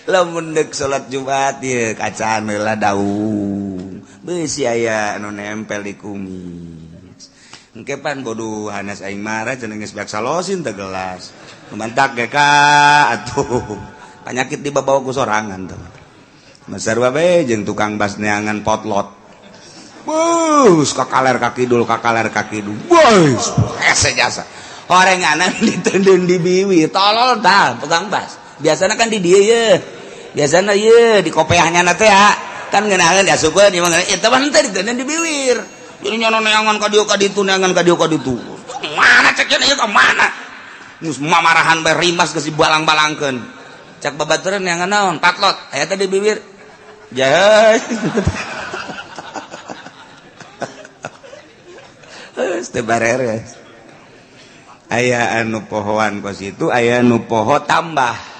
lamun dek salat Jumat ieu kacaan heula daung beusi aya anu nempel di kumis. Engke pan bodoh hanas aing marah cenah geus beak salosin teh gelas. Mantak ge ka atuh panyakit dibawa ku sorangan tuh. Masarua bae jeung tukang bas neangan potlot. Bus kakaler ka kidul, kakaler ka kidul. Bus hese jasa. Horenganan diteundeun di biwi, tolol tah tukang bas. Biasanya kan di dieu ye, biasanya ye di kopeahnya na teh ya kan ngeunaheun diasupkeun ieu mah eta mah henteu diteundeun di biwir. Jadi nyono neangan ka dieu ka ditu, neangan ka dieu ka ditu, mana cek ieu ka mana geus mamarahan bae rimas geus dibalang-balangkeun. Cak babaturan, "Neangan naon?" "Patlot aya teh di bibir." Jahe geus teu bareres. Aya anu pohoan kos itu, aya anu poho tambah.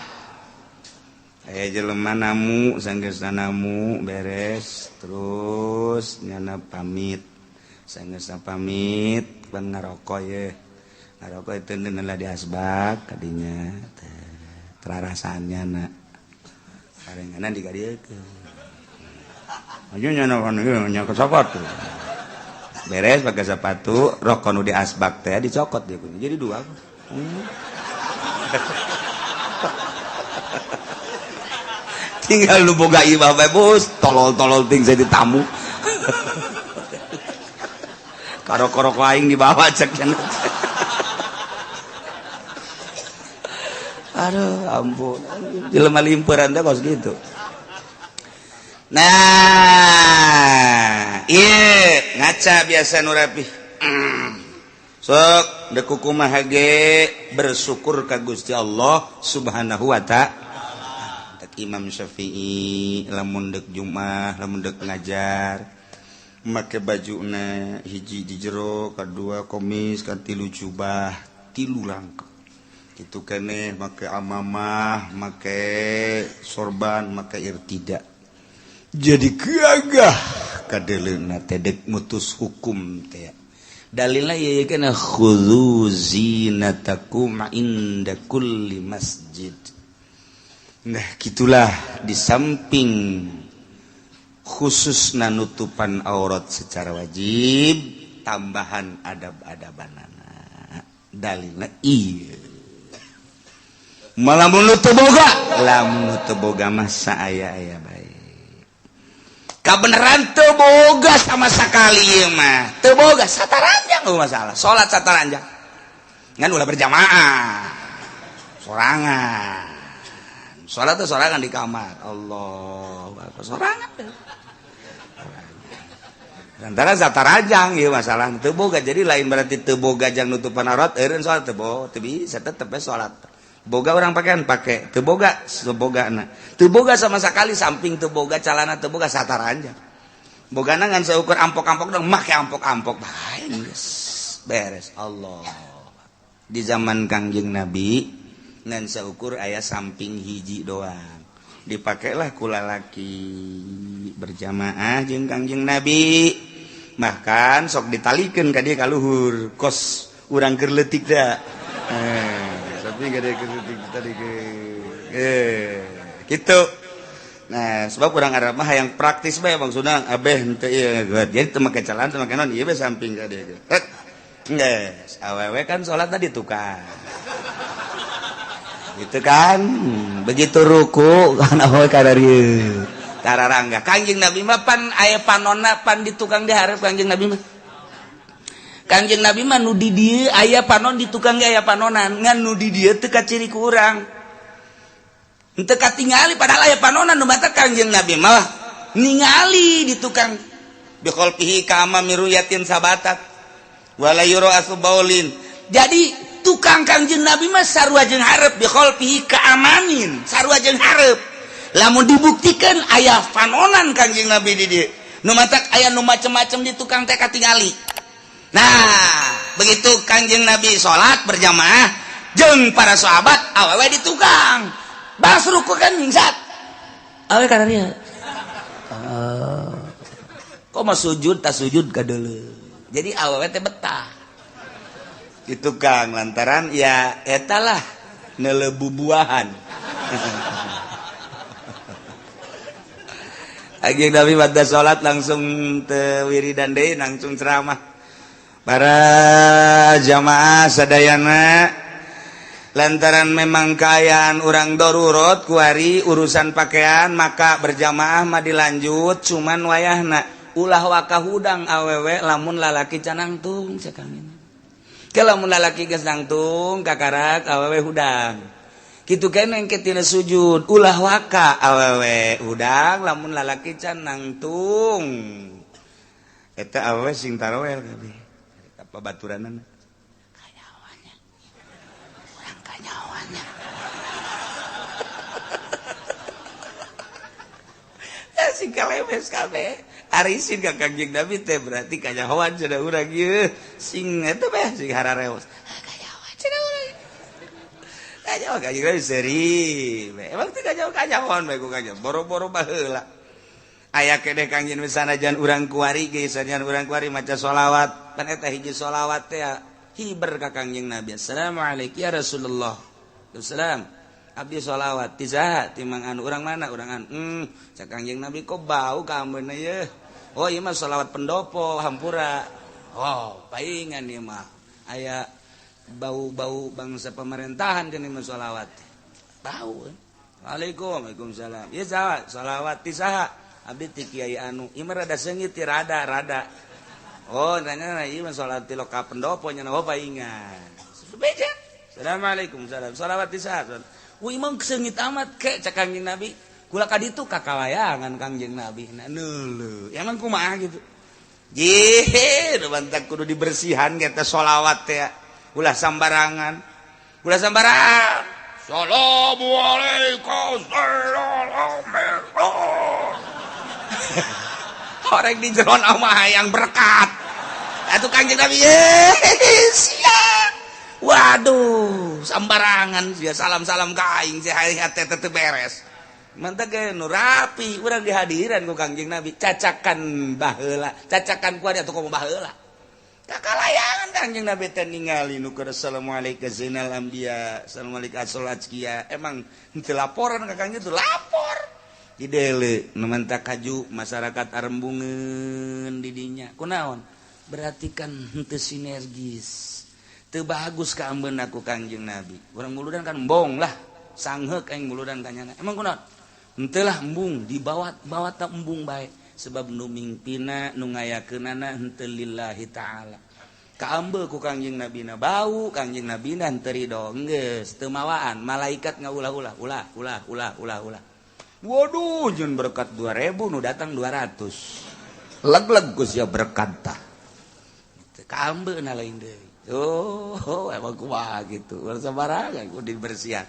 Aya jelema namu, sanggeusna namu beres terus nyana pamit, sanggeusna pamit pan ngaroko ye, ngaroko itu lah di asbak kadinya terarasaan nyana parenganan dikadiekeun aja nyana kan ieu nya ke sepatu beres pakai sepatu, rokok nu di asbak teh dicokot dia punya jadi dua. Tinggal lu boga imah bae bos, tolol-tolol ting jadi tamu. Karok-karok aing dibawa cek cenah. Aduh, ampun. Jelema limpuran teh kos gitu. Nah, ieu ngaca biasa nu rapih. Sok dek kumaha ge bersyukur ka Gusti Allah Subhanahu wa ta'ala. Imam Syafi'i lamun dek Jumat, lamun dek ngajar make bajuna hiji di jero, kadua komis, katilu jubah, tilu langkep itu keneh, make amamah, make sorban, make irtida, jadi gagah kadeleuna teh dek mutus hukum teh. Dalilna ieu kana khudzu zinatakum inda kulli masjid. Nah gitulah, di samping khususna nutupan aurat secara wajib, tambahan adab-adabanana dalilna ieu. Lamun nu teu boga, lamun nu teu boga mah saaya-aya bae. Kabeneran teu boga sama sekali ieu mah, teu boga sataranjang euweuh masalah. Salat sataranjang ngan ulah berjamaah, sorangan. Salat teh sorangan di kamar. Allah akbar, sorangan. Antara sataranjang ieu masalah teu boga, jadi lain berarti teu boga jang nutupan aurat eureun salat teu boga, teu bisa, tetep we salat. Boga orang pakaian pake, teu boga sebogana. Teu boga sama sekali, samping teu boga calana, teu boga sataranjang. Bogana ngan seukur ampok-ampok dong, make ampok-ampok bae geus beres. Allah. Di zaman Kangjeng Nabi ngan seukur aya samping hiji doang. Dipakailah ku lalaki berjamaah jeung Kangjeng Nabi. Bahkan sok ditalikeun ka dieu ka luhur, kos urang keur leutik da. Tapi gak ada keur leutik tadi ke. Gitu. Nah, sebab urang Arab mah hayang praktis bae maksudna abeh henteu ieu. Jadi teu make celana, teu make naon, ieu bae samping ka dieu. Geus, awewe kan salat di tukang. Gitu kan, begitu ruku kan awewe ka dieu. Tararangga. Kangjeng Nabi mah pan aya panonna pan di tukang di hareup Kangjeng Nabi mah. Kangjeng Nabi mah nu di dieu aya panon, di tukang ge aya panonan, ngan nu di dieu teu kaciri ku urang. Henteu katingali padahal aya panonan. Nu matak Kangjeng Nabi mah ningali di tukang bi khalfihi kama miruyatin sabatat wala yura baulin. Jadi tukang Kangjeng Nabi mah sarua jeung hareup, bi khalfihi kaamamin, sarua jeung hareup. Lamun dibuktikan aya panonan Kangjeng Nabi di dieu. Nu matak aya nu macem-macem di tukang teh katingali. Nah, begitu Kangjeng Nabi salat berjamaah jeung para sahabat, awewe di tukang. Bas ruku kan nyingsat. Awewe kana dieu. Kok mah sujud tak sujud ka deuleu. Jadi awewe teh betah di tukang lantaran ya eta lah neuleuh bubuahan. Kangjeng Nabi pada salat langsung teu wiridan deui, langsung ceramah. Para jamaah sadayana, lantaran memang keayaan urang darurat kuari urusan pakaian, maka berjamaah mah dilanjut, cuman wayahna ulah waka hudang awewe lamun lalaki can nangtung. Cek kami ke lamun lalaki geus nangtung kakarak awewe hudang kitu keneh engke tina sujud, ulah waka awewe hudang lamun lalaki can nangtung. Eta awewe sing tarawel kabeh ka babaturanana kanyawanya urang kanyawanya ya sing kalemes kabeh. Ari isin ka Kangjeng Nabi teh berarti kanyahoan cenah urang ieu sing eta bae sing harareos kanyahoan cenah urang kanyahoan. Kangjeng Nabi seuri emang teh kanyahoan kanyahoan bae ku kanjeng boro-boro baheula aya keneh Kangjeng sanajan urang kuari ge, sanajan urang kuari maca sholawat pan eta hiji sholawat teh hiber ka Kangjeng Nabi. Assalamualaikum ya Rasulullah. Assalam. Abdi sholawat ti saha? Ti Mang anu. Urang mana? Urang anu. Cak Kangjeng Nabi kok bau kameuna ye. Oh ieu mah sholawat pendopo hampura. Oh paingan ieu mah aya bau-bau bangsa pemerintahan kan ieu mah sholawat. Bau. Waalaikum, waalaikumsalam. Ieu saha? Sholawat ti saha? Abdi ti Kiai anu. Ieu mah rada seungit ti rada rada. Oh nanya ieu mah sholawat ti loka pendopo nya, oh paingan. Beja. Assalamualaikum salam. Sholawat ti saha? Wih emang seungit amat ke cak Kangjeng Nabi. Kula ka ditu kakawayangan Kangjeng Nabi. Nah neuleuh. Emang kumaha gitu. Jih, nu bantak kudu dibersihan ge teh sholawat teh. Ulah sambarangan. Ulah sambarangan. Assalamualaikum. Orang di jeron mah hayang berkat. Atuh Kangjeng Nabi siap. Waduh, sambarangan sia salam-salam ka aing sia hate teu beres. Mantap ge nu rapi urang dihadiran ku Kangjeng Nabi, cacakan baheula, cacakan ku atuh komo baheula. Kakalayangan Kangjeng Nabi teh ningali nu keur assalamualaikum zainal anbiya, assalamualaikum asal azkiya. Emang henteu laporan ka Kangjeng teu lapor. Didele nu menta kaju masyarakat arembungeun di dinya. Kunaon? Berarti kan henteu sinergis. Teu bagus ka ambeuna ku Kangjeng Nabi. Urang muludan kan embong lah, sangheuk aing muludan ka nyana. Emang kunaon? Henteu lah embung, dibawa-bawa ta embung bae. Sebab nu mingpina nu ngayakeunana henteu lillahi ta'ala. Kaambe ku Kangjeng Nabina bau, Kangjeng Nabina henteu ridho, geus teu mawaan, malaikat ngaulah-ulah, ulah ulah ulah ulah ulah. Waduh, jeung berkat 2000 nu datang 200. Leg-leg ku sia berkat tah. Kaambe na lain deui. Oh, emang kumaha kitu. Urang sabarangan kudu dibersihan.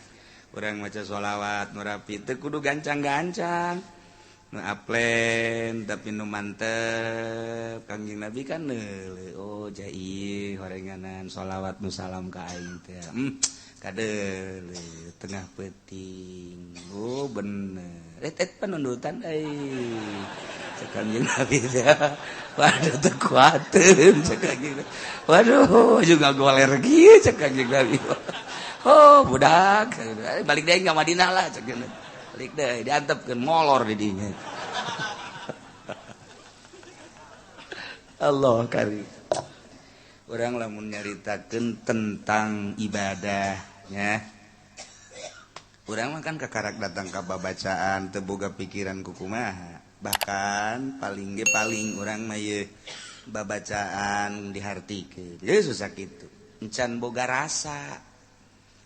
Urang maca sholawat nu rapi teu kudu gancang-gancang. Nu aplen tapi nu mantep. Kangjeng Nabi kan neuleuh, oh jai horenganan sholawat nu salam ka aing teh. Kadeuleuh tengah peuting. Oh bener. Et penundutan euy. Cek Kangjeng Nabi teh. Waduh teu kuateun cek Kangjeng. Waduh juga goler kieu cek Kangjeng Nabi. Oh budak balik deui ka Madinah lah cek. Balik deui diantepkeun molor di dinya. Allah karim. Urang lamun nyaritakeun tentang ibadahnya. Urang mah kan kakarak datang ka babacaan teu boga pikiran kukumaha. Bahkan paling ge paling urang mah ieu babacaan dihartikeun. Geus susah kitu. Encan boga rasa.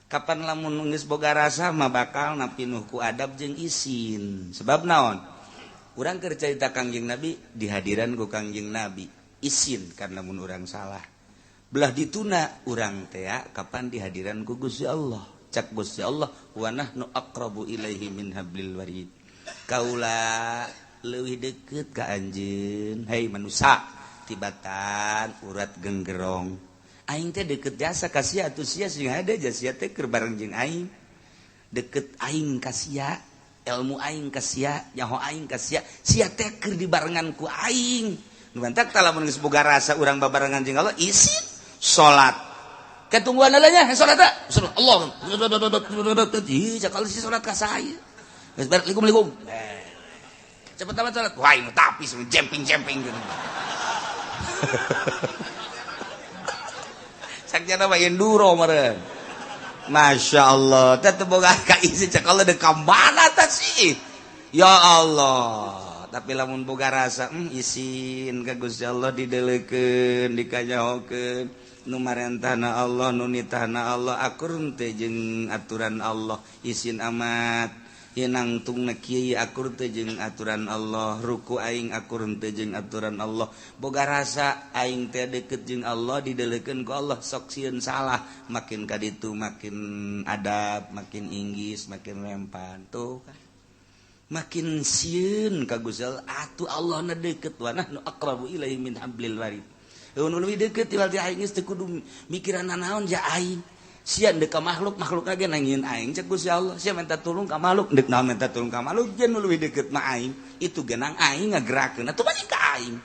Kapan lamun geus boga rasa mah bakal napinuh ku adab jeung isin. Sebab naon? Urang keur carita Kangjeng Nabi dihadiran ku Kangjeng Nabi. Isin karena mun urang salah. Belah dituna urang teh kapan dihadiran ku Gusti Allah. Cak Gusti Allah wa nahnu aqrabu ilaihi min hablil warid. Kaula leuwih deukeut ka anjeun, hei manusa tibatan urat genggerong. Aing teh deket jasa ka sia atuh sia sing hade sia teh keur bareng jeung aing. Deket aing ka sia, ilmu aing ka sia, nyaho aing ka sia, sia teh keur dibarengan ku aing. Nu mantak tah lamun geus boga rasa urang babarengan jeung Allah isin salat. Ketungguan nya salat teh. Allah. Ih, cakal si salat ka saya. Geus bar likum-likum. Cepet amat salat. Wah, aing tapi jemping-jemping gitu. Sakjana mah enduro meureun. Masya Allah, teh teu boga ka isi cek Allah deuk ka mana tah sih. Ya Allah, tapi lamun boga rasa isin ka Gusti Allah dideulekeun, dikanyahokeun, nu marentahna Allah, nu nitahna Allah, akur teh jeung aturan Allah, isin amat. Ieu nangtungna kieu akur teh jeung aturan Allah, ruku aing akur teh jeung aturan Allah. Boga rasa aing teh deukeut jeung Allah, dideulekeun ku Allah, sok sieun salah, makin ka ditu makin adab, makin inggis, makin lempan tuh kan. Makin sieun ka Gusti Allah, atuh Allahna deukeut wa nahnu aqrabu ilaihi min hablil warid. Nu leuwih deukeut tiwal ti aing geus teu kudu mikiran naon ja aing. Sia deuk ka makhluk, makhluk lagi nangieun aing cek Gusti Allah. Sia minta tulung ka makhluk, deuk naon minta tulung ka makhluk, jeung nu leuwih deukeut mah aing. Itu genang aing ngagerakeun atuh banyak ka aing.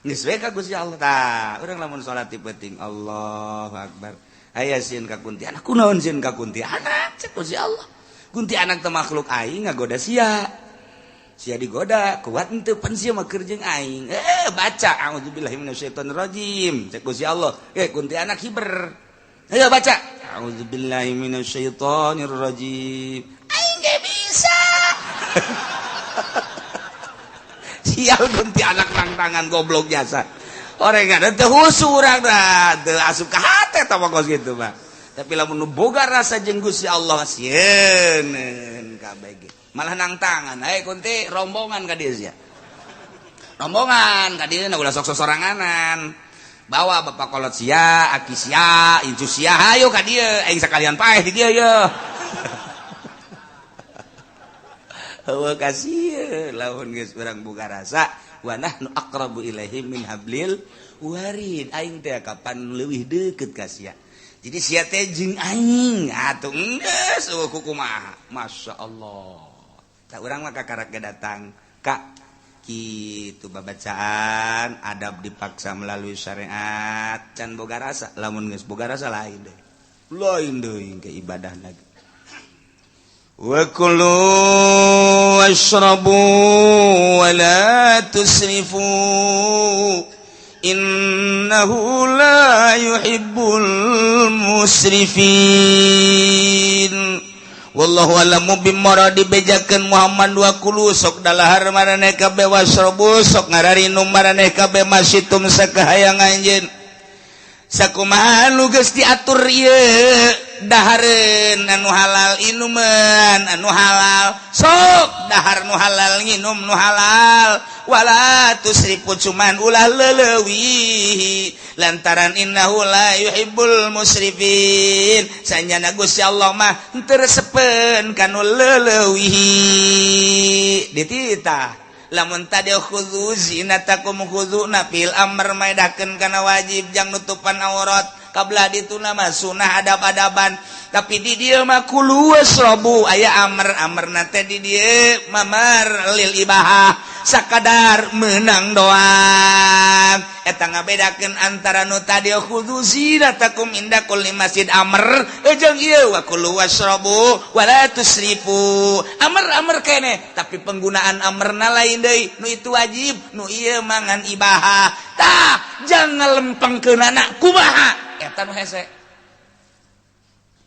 Geus we ka Gusti Allah tah. Urang lamun salat ti peuting Allahu akbar. Aya sieun ka kuntianak, kunaon sieun ka kuntianak cek Gusti Allah. Kuntianak teh makhluk aing ngagoda sia. Sia digoda, kuat henteu pan sia mah keur jeung aing. Baca auzubillahi minasyaitonirrajim cek Gusti Allah. Kuntianak hiber. Ayo baca. A'udzubillahi minasyaitonirrajim. Aing ge bisa. Sial kuntianak nang tangan goblok jasa. Orang ada teu husu urang dah, teu asup ka hate tah mah kos kitu mah. Tapi lamun nu boga rasa jeung Gusti Allah sieun kabeh ge. Malah nang tangan, hei kunti rombongan ka dieu sia. Rombongan ka dieu ulah sok sosoranganan. Bawa bapak kolot sia, aki sia, incu sia, hayo ka dieu, aing sakalian paeh di dieu ye. Heueuh kasieun lamun geus urang boga rasa wa nahnu aqrabu ilaihi min hablil warid. Aing teh kapan leuwih deukeut ka sia. Jadi sia teh jeung aing atuh geus eueuh kumaha. Masyaallah. Tah urang mah kakarak ge datang ka Kitu babacaan adab dipaksa melalui syariat can boga rasa, lamun geus boga rasa lain deui. Lain deui ke ibadah lagi. Wa kulu washrabu wa la tusrifu innahu la yuhibbul musrifin. Wallahu a'lamu bimuradi bejakeun Muhammad wa kulu sok dalahar maraneh kabeh wasrobu sok ngararinum maraneh kabeh masitum sakahayang anjeun. Sakumaha nu geus diatur ieu dahareun anu halal inuman anu halal sok dahar nu halal nginum nu halal wala tusrifu cuman ulah leleuwih lantaran innahu la yuhibbul musrifin sanjana Gusti Allah mah teu resepeun kanu leleuwih dititah. Lamun tadi khudzu zinatakum khudzu fil amr maedakeun kana wajib jang nutupan aurat kabla dituna mah sunah adab-adaban tapi di dieu mah kulu wasrabu aya amr amrna teh di dieu mamar lil ibahah sakadar menang doang eta ngabedakeun antara nu tadi khudzu zinatakum inda kulli masjid amr jeung ieu wa kulu wasrabu wala tusrifu amr amr kene tapi penggunaan amrna lain deui nu itu wajib nu ieu mangan ibahah tah jangan lempengkeunana kumaha eta nu hese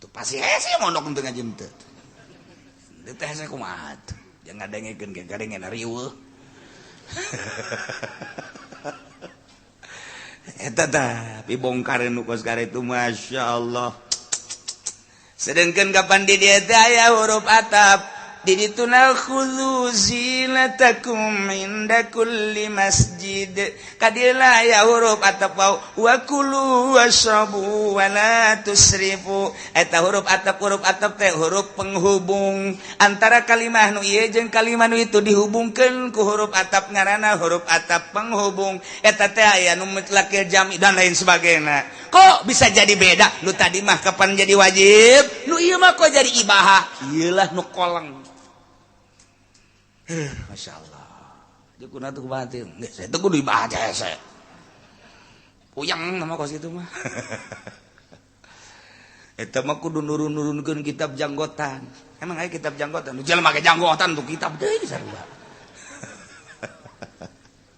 tuh pasti hese mondok teu ngaji teu teu hese kumaha tuh jangan ngadengekeun ge gadengen riweuh eta tah bongkareun nu kos itu Masya Allah. Sedangkan kapan di dieu teh aya huruf atap di dituna khudzu zinatakum inda kulli masjid kadila aya huruf atap wa kulu wasrabu wa la tusrifu eta huruf atap teh huruf penghubung antara kalimah nu ieu jeung kalimah nu itu dihubungkeun ku huruf atap ngaranna huruf atap penghubung eta teh aya nu mutlakil jami dan lain sebagainya. Kok bisa jadi beda? Nu tadi mah kapan jadi wajib, nu ieu mah kok jadi ibahah? Ieulah nu koleng. Masya Allah. Jeung kuna tuh kumaha teh? Geus saya teh kudu ibahah hese. Puyeng nama kos itu mah. Eta mah kudu nurun-nurunkeun kitab janggotan. Emang aya kitab janggotan? Nu jelema make janggotan tuh kitab deui sarua.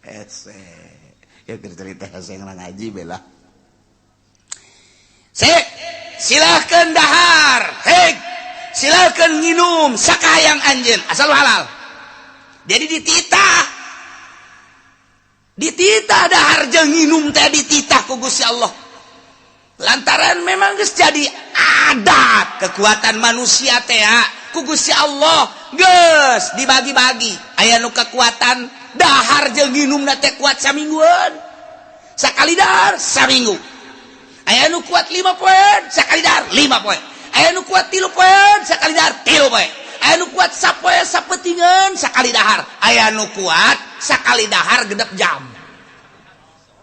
Hese. Ya cerita hese ngaji bela. Sek, silakan dahar, hei, silakan nginum sakahayang anjeun asal halal. Jadi dititah, dititah dahar jeung nginum teh dititah ku Gusti Allah. Lantaran memang geus jadi adat kekuatan manusia teh ku Gusti Allah geus dibagi-bagi. Aya nu kekuatan dahar jeung nginumna teh kuat samingguan. Sakali dahar saminggu. Aya nu kuat 5 poe, sakali dahar 5 poe. Aya nu kuat 3 poe, sakali dahar 3 poe. Aya nu kuat sapoe sapetingan sakali dahar. Aya nu kuat sakali dahar genep jam.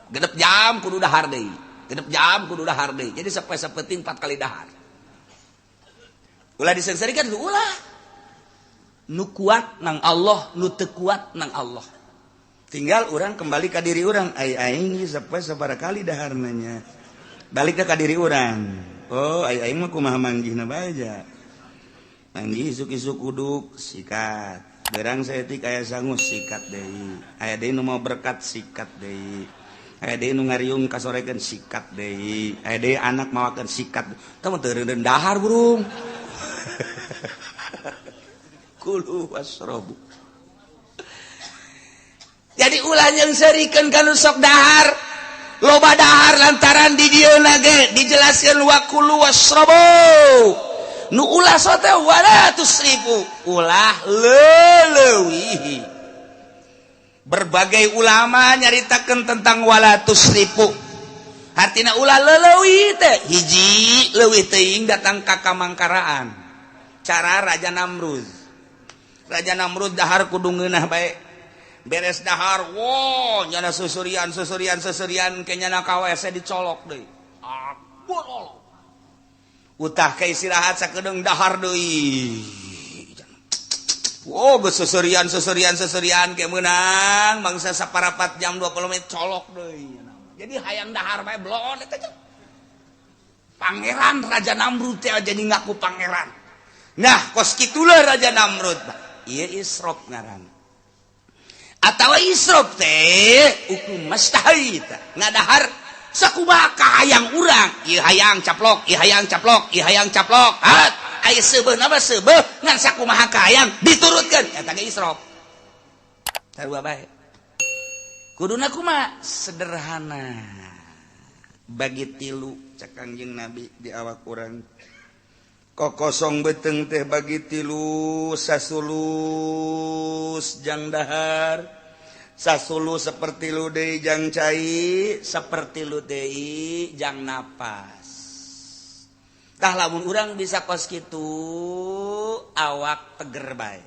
Genep jam kudu dahar deui. Genep jam kudu dahar deui. Jadi sapoe sapeting 4 kali dahar. Ulah disengsarikan ulah. Nu kuat nang Allah, nu teu kuat nang Allah. Tinggal orang kembali ka diri orang. Ai aing sapoe sabaraha kali daharna. Balik ke diri orang. Oh, ai aing mah kumaha manggihna bae ja. Manggih isuk-isuk uduk sikat. Berang saeutik aya sangu sikat deui. Aya deui nu mau berkat sikat deui. Aya deui nu ngariung kasorekeun sikat deui. Aya deui anak mawakeun sikat. Tah mah teu reundeun dahar burung. Kulu wasrobu. Jadi ulah yang serikeun kanu sok dahar. Loba dahar lantaran di dieu ge dijelaskeun wa kulu wasrobu. Nu ulah sote wala tusrifu, ulah leleuwih. Berbagai ulama nyaritakeun tentang wala tusrifu. Hartina ulah leleuwih teh hiji leuwih teuing datang ka kamangkaraan. Cara Raja Namrud. Raja Namrud dahar kudu ngeunah bae. Beres dahar, wow, nyana susurian susurian susurian ke nyana ka WC dicolok deui. Akur. Utah ke istirahat sakedeung dahar deui. Oh, geus seserian seserian seserian ke meunang mangsa saparapat jam 20 menit colok deui. Jadi hayang dahar bae bloon eta teh. Pangeran Raja Namrud teh jadi ngaku pangeran. Nah, kos kitulah Raja Namrud. Ieu israf ngaran. Atawa israf teh hukum mastahita ngadahar sakumaha kahayang urang. Ieu hayang caplok, ieu hayang caplok, ieu hayang caplok. Hat aya seubeuh nama seubeuh ngan sakumaha kahayang diturutkeun eta ge israf. Sarua bae. Kuduna kumaha? Sederhana. Bagi tilu cek Kangjeng Nabi di awak urang. Kokosong beuteung teh bagi tilu sasulus jang dahar, sasulu seperti lu deui jang cai, seperti lu deui jang napas. Tah lamun urang bisa kos kitu awak teger bae.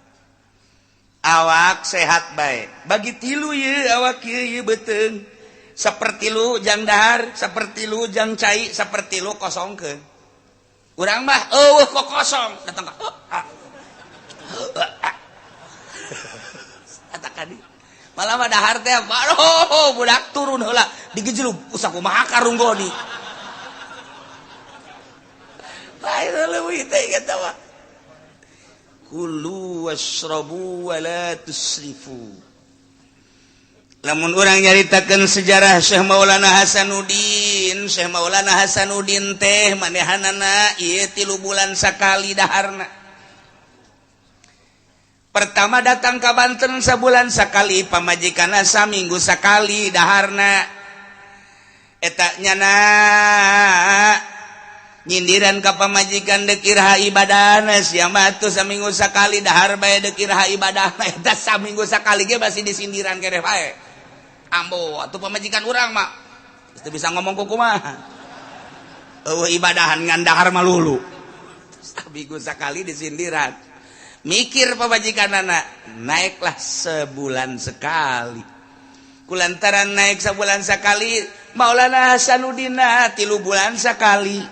Awak sehat bae. Bagi tilu ye awak ye ye beuteung. Seperti lu jang dahar, seperti lu jang cai, seperti lu kosongkeun. Urang mah eueuh kok kosong, datang ka eta kadi. Malah mah dahar teh baroh budak turun heula digejelug usah kumaha karunggoni. Lain leuwih teh eta mah. Kulu washrabu wa la tusrifu. Lamun urang nyaritakeun sejarah Syekh Maulana Hasanuddin, Syekh Maulana Hasanuddin teh manehanana ieu 3 bulan sakali daharna. Pertama datang ka Banten sabulan sakali, pamajikanna saminggu sakali daharna. Eta nyana nyindiran ka pamajikan deuk iraha ibadahna sia mah atuh saminggu sakali dahar bae deuk iraha ibadahna eta saminggu sakali ge masih disindiran keneh bae. Ambo atuh pamajikan urang mah teu bisa ngomong kumaha. Eueuh ibadahan ngan dahar malulu. Saminggu sakali disindiran. Mikir pamajikanana naiklah sebulan sekali. Kulantaran naik sebulan sekali Maulana Hasanuddin 3 bulan sekali.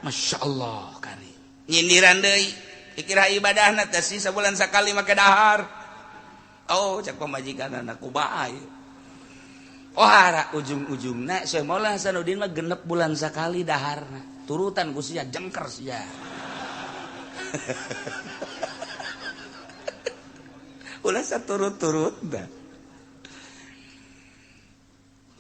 Masya Allah kari nyindiran deui dikira ibadahna teh sih sabulan sakali make dahar. Oh cek pamajikanana kumaha ieu. Oh hara ujung-ujungna Syekh Maulana Hasanuddin mah 6 bulan sakali daharna. Turutan ku sia jengker sia. Ulah saturut-turut dah.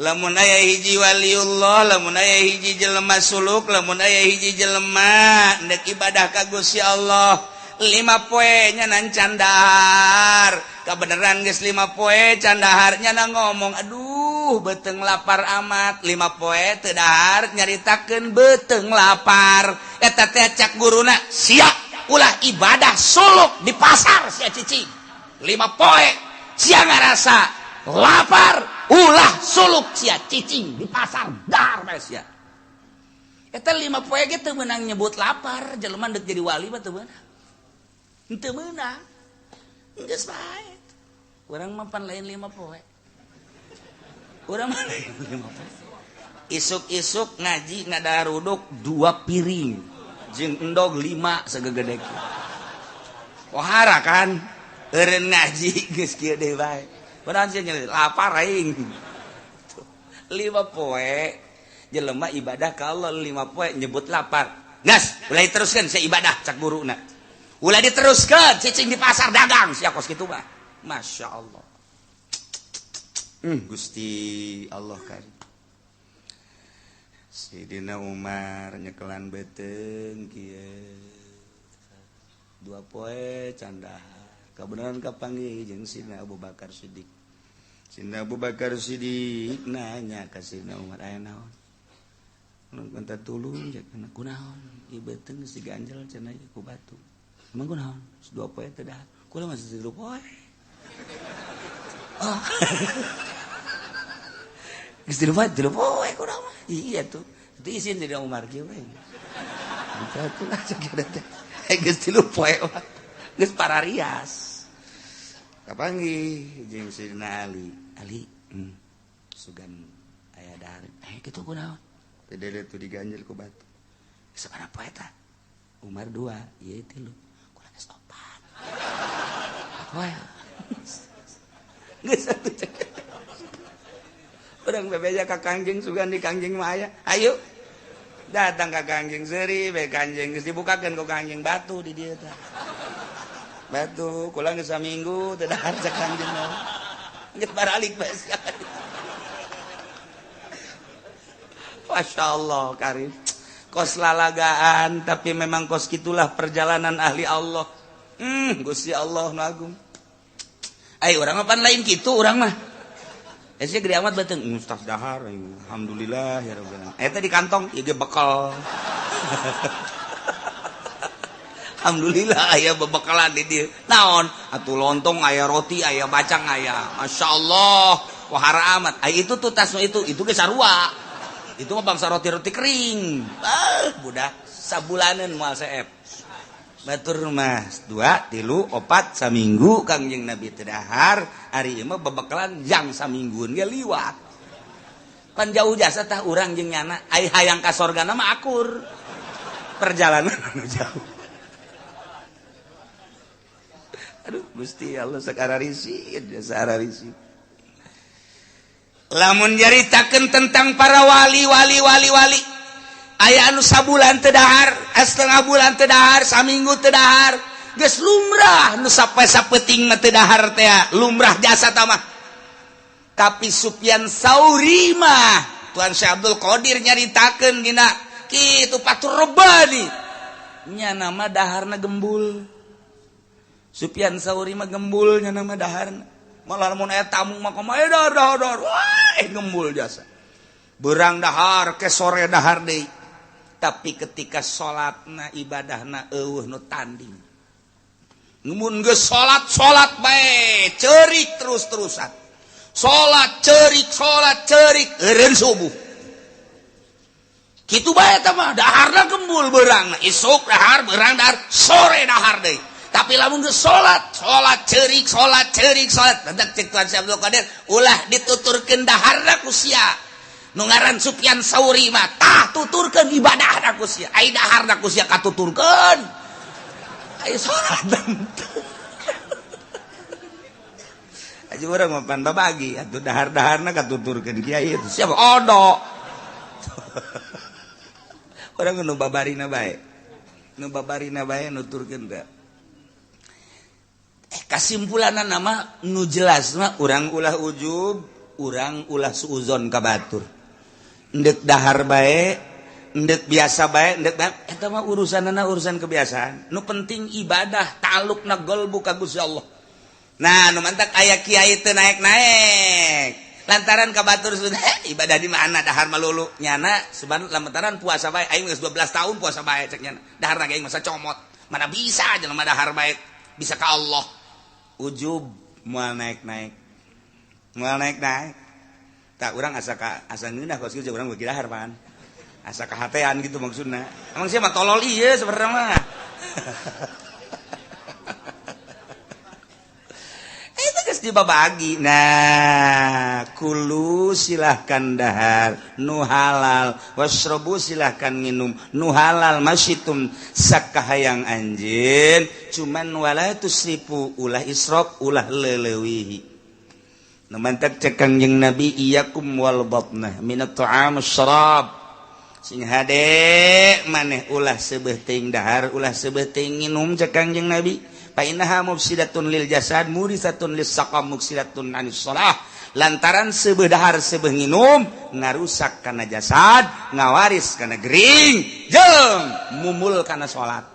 Lamun aya hiji waliullah, lamun aya hiji jelema suluk, lamun aya hiji jelema ndek ibadah ka Gusti Allah 5 poe nya nan candahar. Kabeneran geus 5 poe candahar nya na ngomong aduh beuteung lapar amat 5 poe teu dahar nyaritakeun beuteung lapar. Eta teh cak guruna sia ulah ibadah suluk di pasar sia cicing 5 poe sia ngarasa lapar ulah suluk sia cicing di pasar dahar bae sia. Eta 5 poe ge teu meunang nyebut lapar, jelema deuk jadi wali mah teu meunang. Teu meunang. Geus bae. Urang mah pan lain 5 poe. Urang mah lain 5 poe. Isuk-isuk ngaji ngadaruduk 2 piring jeung endog 5 sagegede kieu. Pohara kan eureun ngaji geus kieu deui bae. Padahal sih lapar aing. 5 poe jelema ibadah ka Allah 5 poe nyebut lapar. Gas, ulah diteruskeun sia ibadah cak guruna. Ulah diteruskeun cicing di pasar dagang sia kos kitu mah. Masya Allah. Gusti Allah kan. Sidina Umar nyekelan beuteung kieu. 2 poe candahar. Kebenaran kapanggih jeung Sidina Abu Bakar Siddiq. Sidina Abu Bakar Siddiq nanya ka Sidina Umar aya naon? Mun minta tulung cek kunaon? Ieu beuteung geus diganjel cenah ku batu. Emang kunaon? 2 poe teu dahar. Kula masih 3 poe. Oh. Geus 3 poe, 3 poe kunaon mah. Iya tuh. Itu isin Sidina Umar kieu we. Minta tulung cek teh. Geus 3 poe mah. Geus pararias. Kapanggih jeung Sidina Ali. Ali, sugan aya dahar. Kitu kunaon? Teh dede tuh diganjel ku batu. Sabaraha poe eta? Umar 2, ieu 3. Kula geus 4. Wah. Geus atuh cek. Urang bebeja ka Kangjeng sugan di Kangjeng mah aya. Ayo. Datang ka Kangjeng seuri bae Kangjeng geus dibukakeun ku Kangjeng batu di dieu tah. Batu kula geus saminggu teu dahar cek Kangjeng mah. Geus baralik bae sia. Masya Allah karim. Kos lalagaan tapi memang kos gitulah perjalanan ahli Allah. Gusti Allah nu agung. Ai urang mah pan lain kitu urang mah. Sia gede amat beuteung ustaz dahar alhamdulillah ya rabbil alamin. Eta di kantong ieu ge bekal. Alhamdulillah aya bebekalan di dieu. Naon? Atuh lontong aya roti aya bacang aya. Masyaallah wahara amat. Ai itu tuh tas itu ge sarua. Itu mah bangsa roti-roti kering. Ah, budak sabulaneun moal seep. Batur mah 2, 3, 4 saminggu Kangjeng Nabi teu dahar, ari ieu mah bebekalan jang saminggueun ge liwat. Pan jauh jasa tah urang jeung nyana, ai hayang ka sorgana mah akur. Perjalanan anu jauh. Aduh, Gusti Allah sakara risid, jasa risid. Lamun nyaritakeun tentang para wali wali wali wali aya anu sabulan teu dahar, setengah bulan teu dahar, saminggu teu dahar, geus lumrah nu sampai sapeuting mah teu dahar teh, lumrah jasa tah mah. Tapi Sufyan Sauri mah Tuan Syekh Abdul Qadir nyaritakeun dina kitu Fathur Rabbani nya nama daharna gembul. Sufyan Sauri mah gembul nya nama daharna. Malah mun aya tamu mah kumaha dahar dahar dahar. Wah, gembul jasa. Berang dahar ke sore dahar deui. Tapi ketika salatna ibadahna eueuh nu tanding. Mun geus salat salat bae ceurik terus-terusan. Salat ceurik eureun subuh. Kitu bae eta mah daharna gembul beurangna. Isuk dahar beurang dahar sore dahar deui. Tapi lamun geus salat, salat ceurik, salat. Tentak cek Tuan Syekh Abdul Qadir, ulah dituturkeun daharna ku sia. Nu ngaran Sufyan Sauri mah tah tuturkeun ibadahna ku sia. Ai daharna ku sia katuturkeun. Ai salat teu. Aja urang mah pan babagi atuh dahar-daharna katuturkeun kiai itu. Siapa odo. Urang nu babarina bae. Nu babarina bae nuturkeun teh. Kasimpulan nama nu jelas mah urang ulah ujub, urang ulah suuzon ka batur. Endek dahar bae, endek biasa bae, endek eta mah urusanana urusan kebiasaan. Nu penting ibadah ta'alluqna qalbu ka Gusti Allah. Nah, nu mantak aya kiai teu naek-naek. Lantaran ka batur sudah ibadah di mana dahar malulu nyana seban lantaran puasa bae aing geus 12 tahun puasa bae cek nyana. Daharna ge aing masa comot. Mana bisa jelema dahar bae bisa ka Allah. Ujub moal naik-naik. Moal naik-naik. Tak urang asa ka asa ngeunah kos kieu urang beuki dahar pan. Asa kahatean gitu maksudna. Emang sia mah tolol ieu sebenarnya mah. Eta geus dibabagi. Nah, kulu silahkan dahar nu halal, wasrobu silahkan minum nu halal masyitum sakahayang anjeun, cuman wala tusrifu ulah israf ulah leleuwihi. Nu mantak cek Kangjeng Nabi iyyakum wal batnah minat ta'am syarab. Sing hade maneh ulah seubeuh teuing dahar, ulah seubeuh teuing nginum cek Kangjeng Nabi. Fa innaha mufsidatun lil jasad murisatun lis saqam muksidatun anis shalah. Lantaran seubeuh dahar seubeuh nginum ngarusak kana jasad, ngawaris kana gering, jeung mumul kana salat.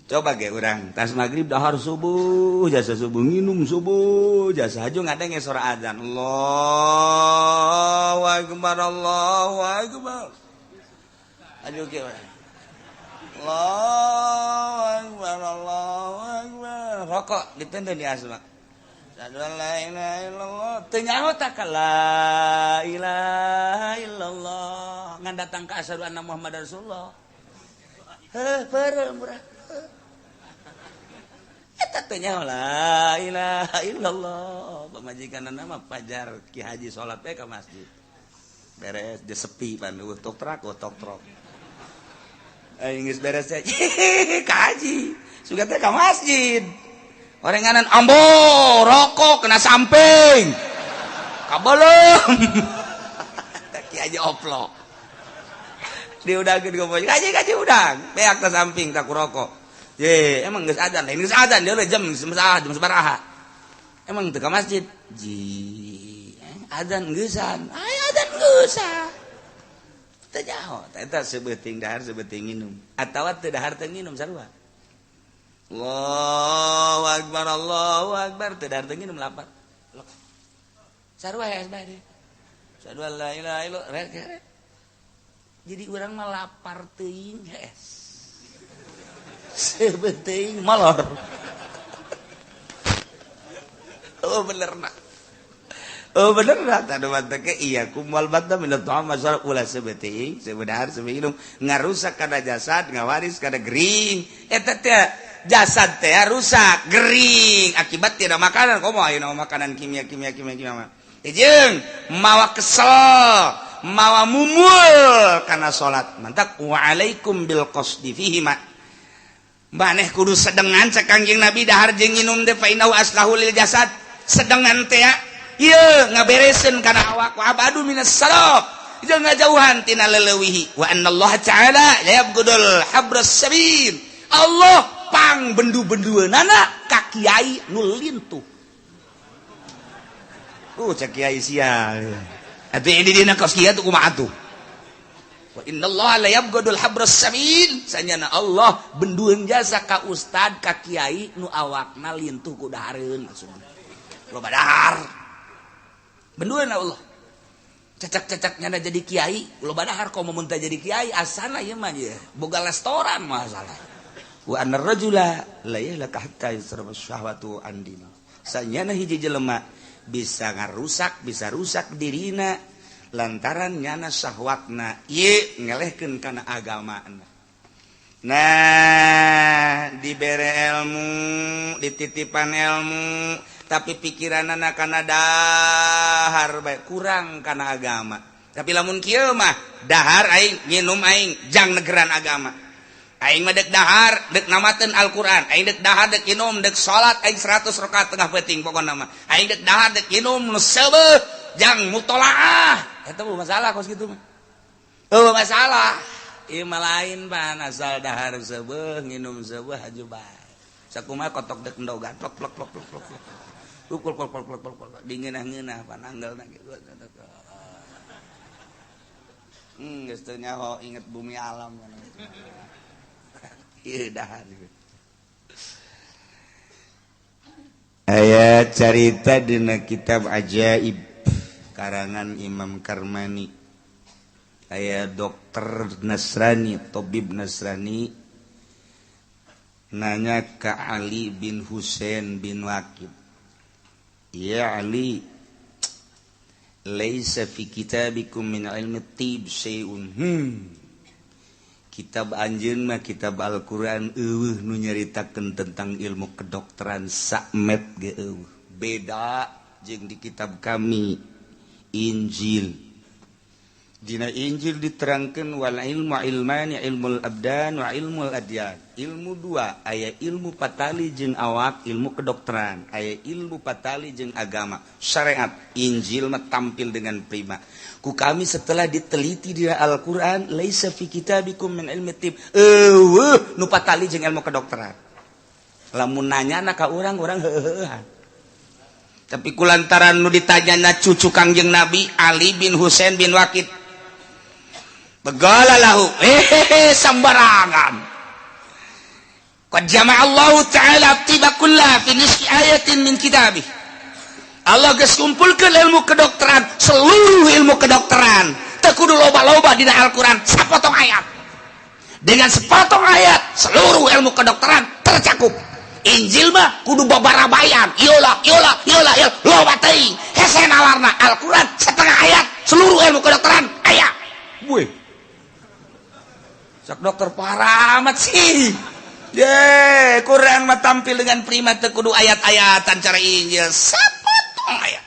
Coba ge urang tas magrib dahar subuh, jasa subuh nginum subuh, jasa haju ngadenge sora azan. Allahu akbar, Allahu akbar. Aduh ge urang. Allahu akbar, Allahu akbar. Rokok ditenden di asma. Asyhadu an la ilaha illallah. Teu nyaho tak la ilaha illallah. Ngan datang ka asyhadu anna Muhammadar Rasulullah. Heuh, peureum murah. Eta teh nyaho la ilaha illallah. Pamajikanna mah pajar Ki Haji salat teh ka masjid. Beres dia sepi pan eueuh tok trak tok trok. Aing geus beres teh ka haji. Sugan teh ka masjid. Orenganan ambo rokok kena samping. Kabelum. Ki aja oplo. Diudangkeun ku kaji kaji udang. Beak ke samping tak rokok. Ye, emang geus adzan, lain geus adzan dia jam jam sabaraha. Emang teu ka masjid. Ji, adzan geusan. Aya adzan geusan. Teu nyaho, eta sebeuting dahar sebeuting nginum. Atawa teu dahar teu nginum sarua. Allahu akbar, Allahu akbar, teu dahar teu nginum lapar. Sarua ya bae. Asyhadu an la ilaha illallah. Jadi urang mah lapar teuing hees. Sebeuting molor. Oh bener nak. Oh bener nak. Tadu manteke iya kumal badda min ta'am masal ulah sebeuting, sebedahar sebeuting ngarusak kana jasad, ngawaris kana gering. Eta teh jasad teh rusak, gering akibat tidak makanan. Komo ayeuna makanan kimia kimia kimia kimia. Jeung mawa kesel, mawa mumul kana salat. Mantak wa alaikum bil qasdi fihi ma. Maneh kudu sedengan cek Kangjeng Nabi dahar jeung nginum teh fa innahu aslahu lil jasad. Sedengan teh ieu ngabereseun kana awak wa abadu minas salaf. Jeung ngajauhan tina leleuwihi wa annallaha ta'ala la yabghudul habras sabil. Allah pang bendu-bendueunana ka kiai nu lintuh. Cek kiai sia. Atuh ini dina kos kieu tuh kumaha atuh? Wa innallaha la yabghadul habras sabil. Sanyana Allah bendueun jasa ka ustad ka kiai nu awakna lintuh ku dahareun maksudna. Loba dahar. Bendueun Allah. Cecak-cecak nyana jadi kiai, loba dahar komo mun teu jadi kiai asana ieu mah ye. Boga restoran masalah. Wa annar rajula la yahlaka hatta yusrafa syahwatu an dini. Sanyana hiji jelema bisa ngarusak, bisa rusak dirina lantaran nyana syahwatna ieu ngelehkeun kana agamana. Nah, dibere ilmu, dititipan ilmu, tapi pikiranana kana dahar bae kurang kana agama. Tapi lamun kieu mah dahar aing, nginum aing jang negeran agama. Aing mah dek dahar, dek namateun Al-Qur'an. Aing dek dahar, dek inum, dek salat aing 100 rakaat tengah peuting pokona mah. Aing dek dahar, dek inum nu seubeuh jang mutolaah. Eta mah masalah kos kitu mah. Eueuh masalah. Ieu mah lain pan asal dahar seubeuh, nginum seubeuh haju bae. Sakumaha kotok dek endogan plok plok plok plok plok. Ukul plok plok plok plok plok dingeunah-ngeunah pananggelna kitu. Geus teu nyaho inget bumi alam. Aya carita dina kitab Ajaib karangan Imam Karmani. Aya dokter Nasrani, tabib Nasrani nanya ke Ali bin Husain bin Waqid. Ya Ali, laisa fi kitabikum min ilmi tib syai'un. Kitab anjeun mah kitab Al-Qur'an eueuh nu nyaritakeun tentang ilmu kedokteran sakmet ge eueuh. Beda jeung di kitab kami Injil. Dina Injil diterangkeun wal ilmu ilmani ilmul abdan wa ilmul adyan. Ilmu dua, aya ilmu patali jeung awak, ilmu kedokteran, aya ilmu patali jeung agama, syariat. Injil mah tampil dengan prima. Ku kami setelah diteliti di Al-Qur'an, laisa fi kitabikum min ilmi tib. Eueuh nu patali jeung ilmu kedokteran. Lamun nanyana ka urang, urang heuheuhan. Tapi kulantaran nu ditanyana cucu Kangjeng Nabi Ali bin Husain bin Waqid. Begala lahu, sembarangan. Qad jama'a Allahu ta'ala tiba kulla fi nisfi ayatin min kitabih. Allah geus kumpulkeun ilmu kedokteran, seluruh ilmu kedokteran. Teu kudu loba-loba dina Al-Qur'an, sapotong ayat. Dengan sepotong ayat, seluruh ilmu kedokteran tercakup. Injil mah kudu babarabayan, iola iola iola iola loba teuing. Hese nalarna Al-Qur'an setengah ayat, seluruh ilmu kedokteran aya. Wih. Sok dokter parah amat sih. Ye, Quran mah tampil dengan prima teu kudu ayat-ayatan cara Injil, sapotong ayat.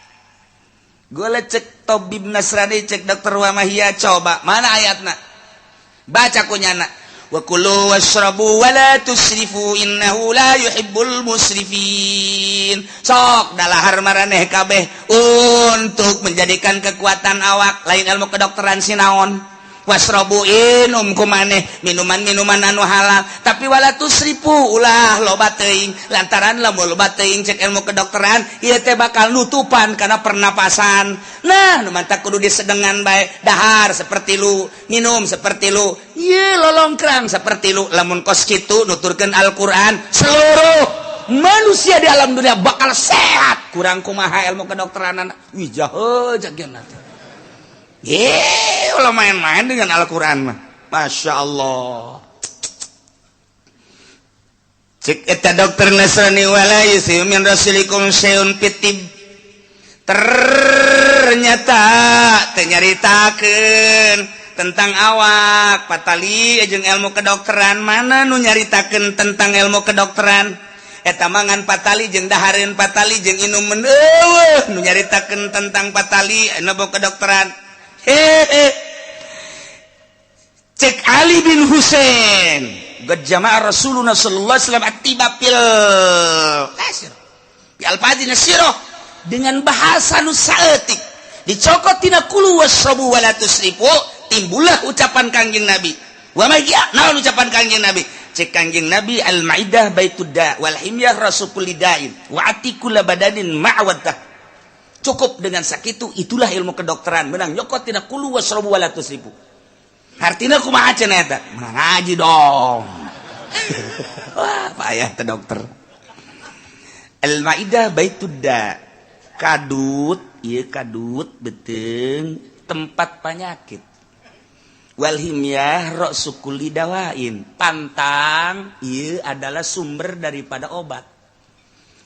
Gue cek tabib Nasrani, cek dokter Wamahia, coba mana ayatna? Baca kunyana. Wa kulu washrabu wa la tusrifu innahu la yuhibbul musrifin. Sok dalahar maraneh kabeh untuk menjadikan kekuatan awak, lain ilmu kedokteran sinaon. Washrabu, inum kumaneh minuman-minuman anu halal, tapi wala tusrifu, ulah loba teuing, lantaran lamun loba teuing, cek ilmu kedokteran ieu teh bakal nutupan karena pernapasan. Nah, nu mantak kudu disedengan bae, dahar seperti lu, minum seperti lu, ieu lolongkrang seperti lu. Lamun kos kitu nuturkeun Al-Qur'an, seluruh manusia di alam dunia bakal sehat. Kurang kumaha ilmu kedokteran? Wih, jahe jagian. Kalau main-main dengan Al-Quran mah, Masya Allah. Cek eta dokter Nasrani, wala min rasulikum syai'un fitib. Ternyata nyaritakeun tentang awak patali jeung ilmu kedokteran. Mana nu nyaritakeun tentang ilmu kedokteran? Eta mangan patali jeung dahareun patali jeung inum, euweuh nu nyaritakeun tentang patali ilmu kedokteran. Hehe, cek Ali bin Husain, qad jama'a Rasulullah sallallahu alaihi wasallam at-tibba fil asir bi alfadin sirah, dengan bahasa nu saeutik dicokot tina kulu wasrabu wala tusrifu, timbullah ucapan Kangjeng Nabi. Wa ma naon ucapan Kangjeng Nabi? Cek Kangjeng Nabi, al maidah baitud da wal himyah rasu kulli da'in wa ati kulla badanin ma'waddah. Cukup dengan sakitu, itulah ilmu kedokteran, menang nyokot tina kulu wasrabu wala tusrifu. Artinya kumaha cenah eta? Menang ngaji dong. Wah, payah teh dokter. Al maidah baitud da, kadut ieu, kadut beuteung tempat penyakit. Wal himyah ra'su kulli dawain, pantang ieu adalah sumber daripada obat.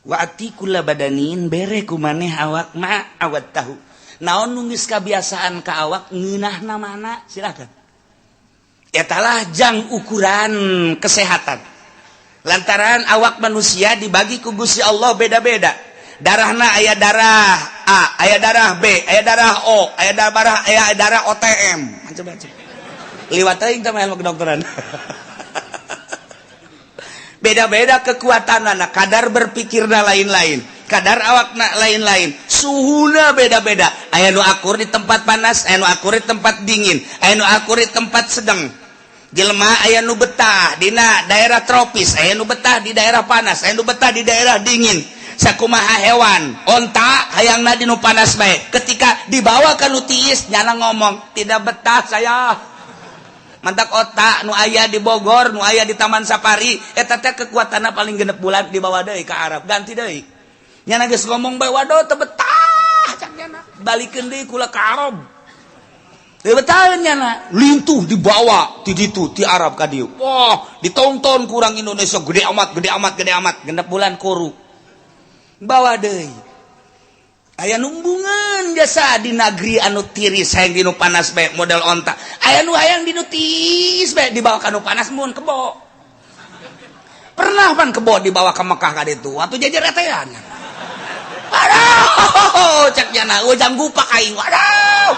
Wa ati kulla badanin, bere ku maneh awak, ma awat tahu, naon nu geus kabiasaan ka awak, ngeunahna mana silakan. Etalah jang ukuran kesehatan, lantaran awak manusia dibagi ku Gusti Allah beda-beda darahna. Aya darah A, aya darah B, aya darah O, aya darah, aya darah OTM, macam-macam. Liwat teuing teh ilmu kedokteran. Beda-beda kekuatan anak, kadar berpikirna lain-lain, kadar awakna lain-lain, suhuna beda-beda. Aya nu akur di tempat panas, aya nu akur di tempat dingin, aya nu akur di tempat sedang. Jelema aya nu betah dina daerah tropis, aya nu betah di daerah panas, aya nu betah di daerah dingin. Sakumaha hewan, onta hayangna di nu panas bae, ketika dibawa ka nu tiis nyana ngomong, "Tidak betah saya." Mantak onta nu aya di Bogor, nu aya di Taman Safari, eta teh kekuatanna paling 6 bulan, dibawa deui ka Arab, ganti deui. Nyana geus ngomong bae, "Waduh, teu betah," cak nyana, "balikeun deui kula ka Arab." Teu betah nyana, lintuh dibawa ti ditu, ti Arab ka dieu. Wah, ditonton kurang Indonesia gede amat, gede amat, gede amat. 6 bulan kuru, bawa deui. Aya numbungan jasa di negeri anu tiris, hayang di nu panas bae model onta. Aya nu hayang di nu tiis bae, dibawa ka nu panas mun kebo. Pernah pan kebo dibawa ke Mekah ka ditu, atuh jajaretean. Aduh, cek nyana, ujang gupak aing. Aduh.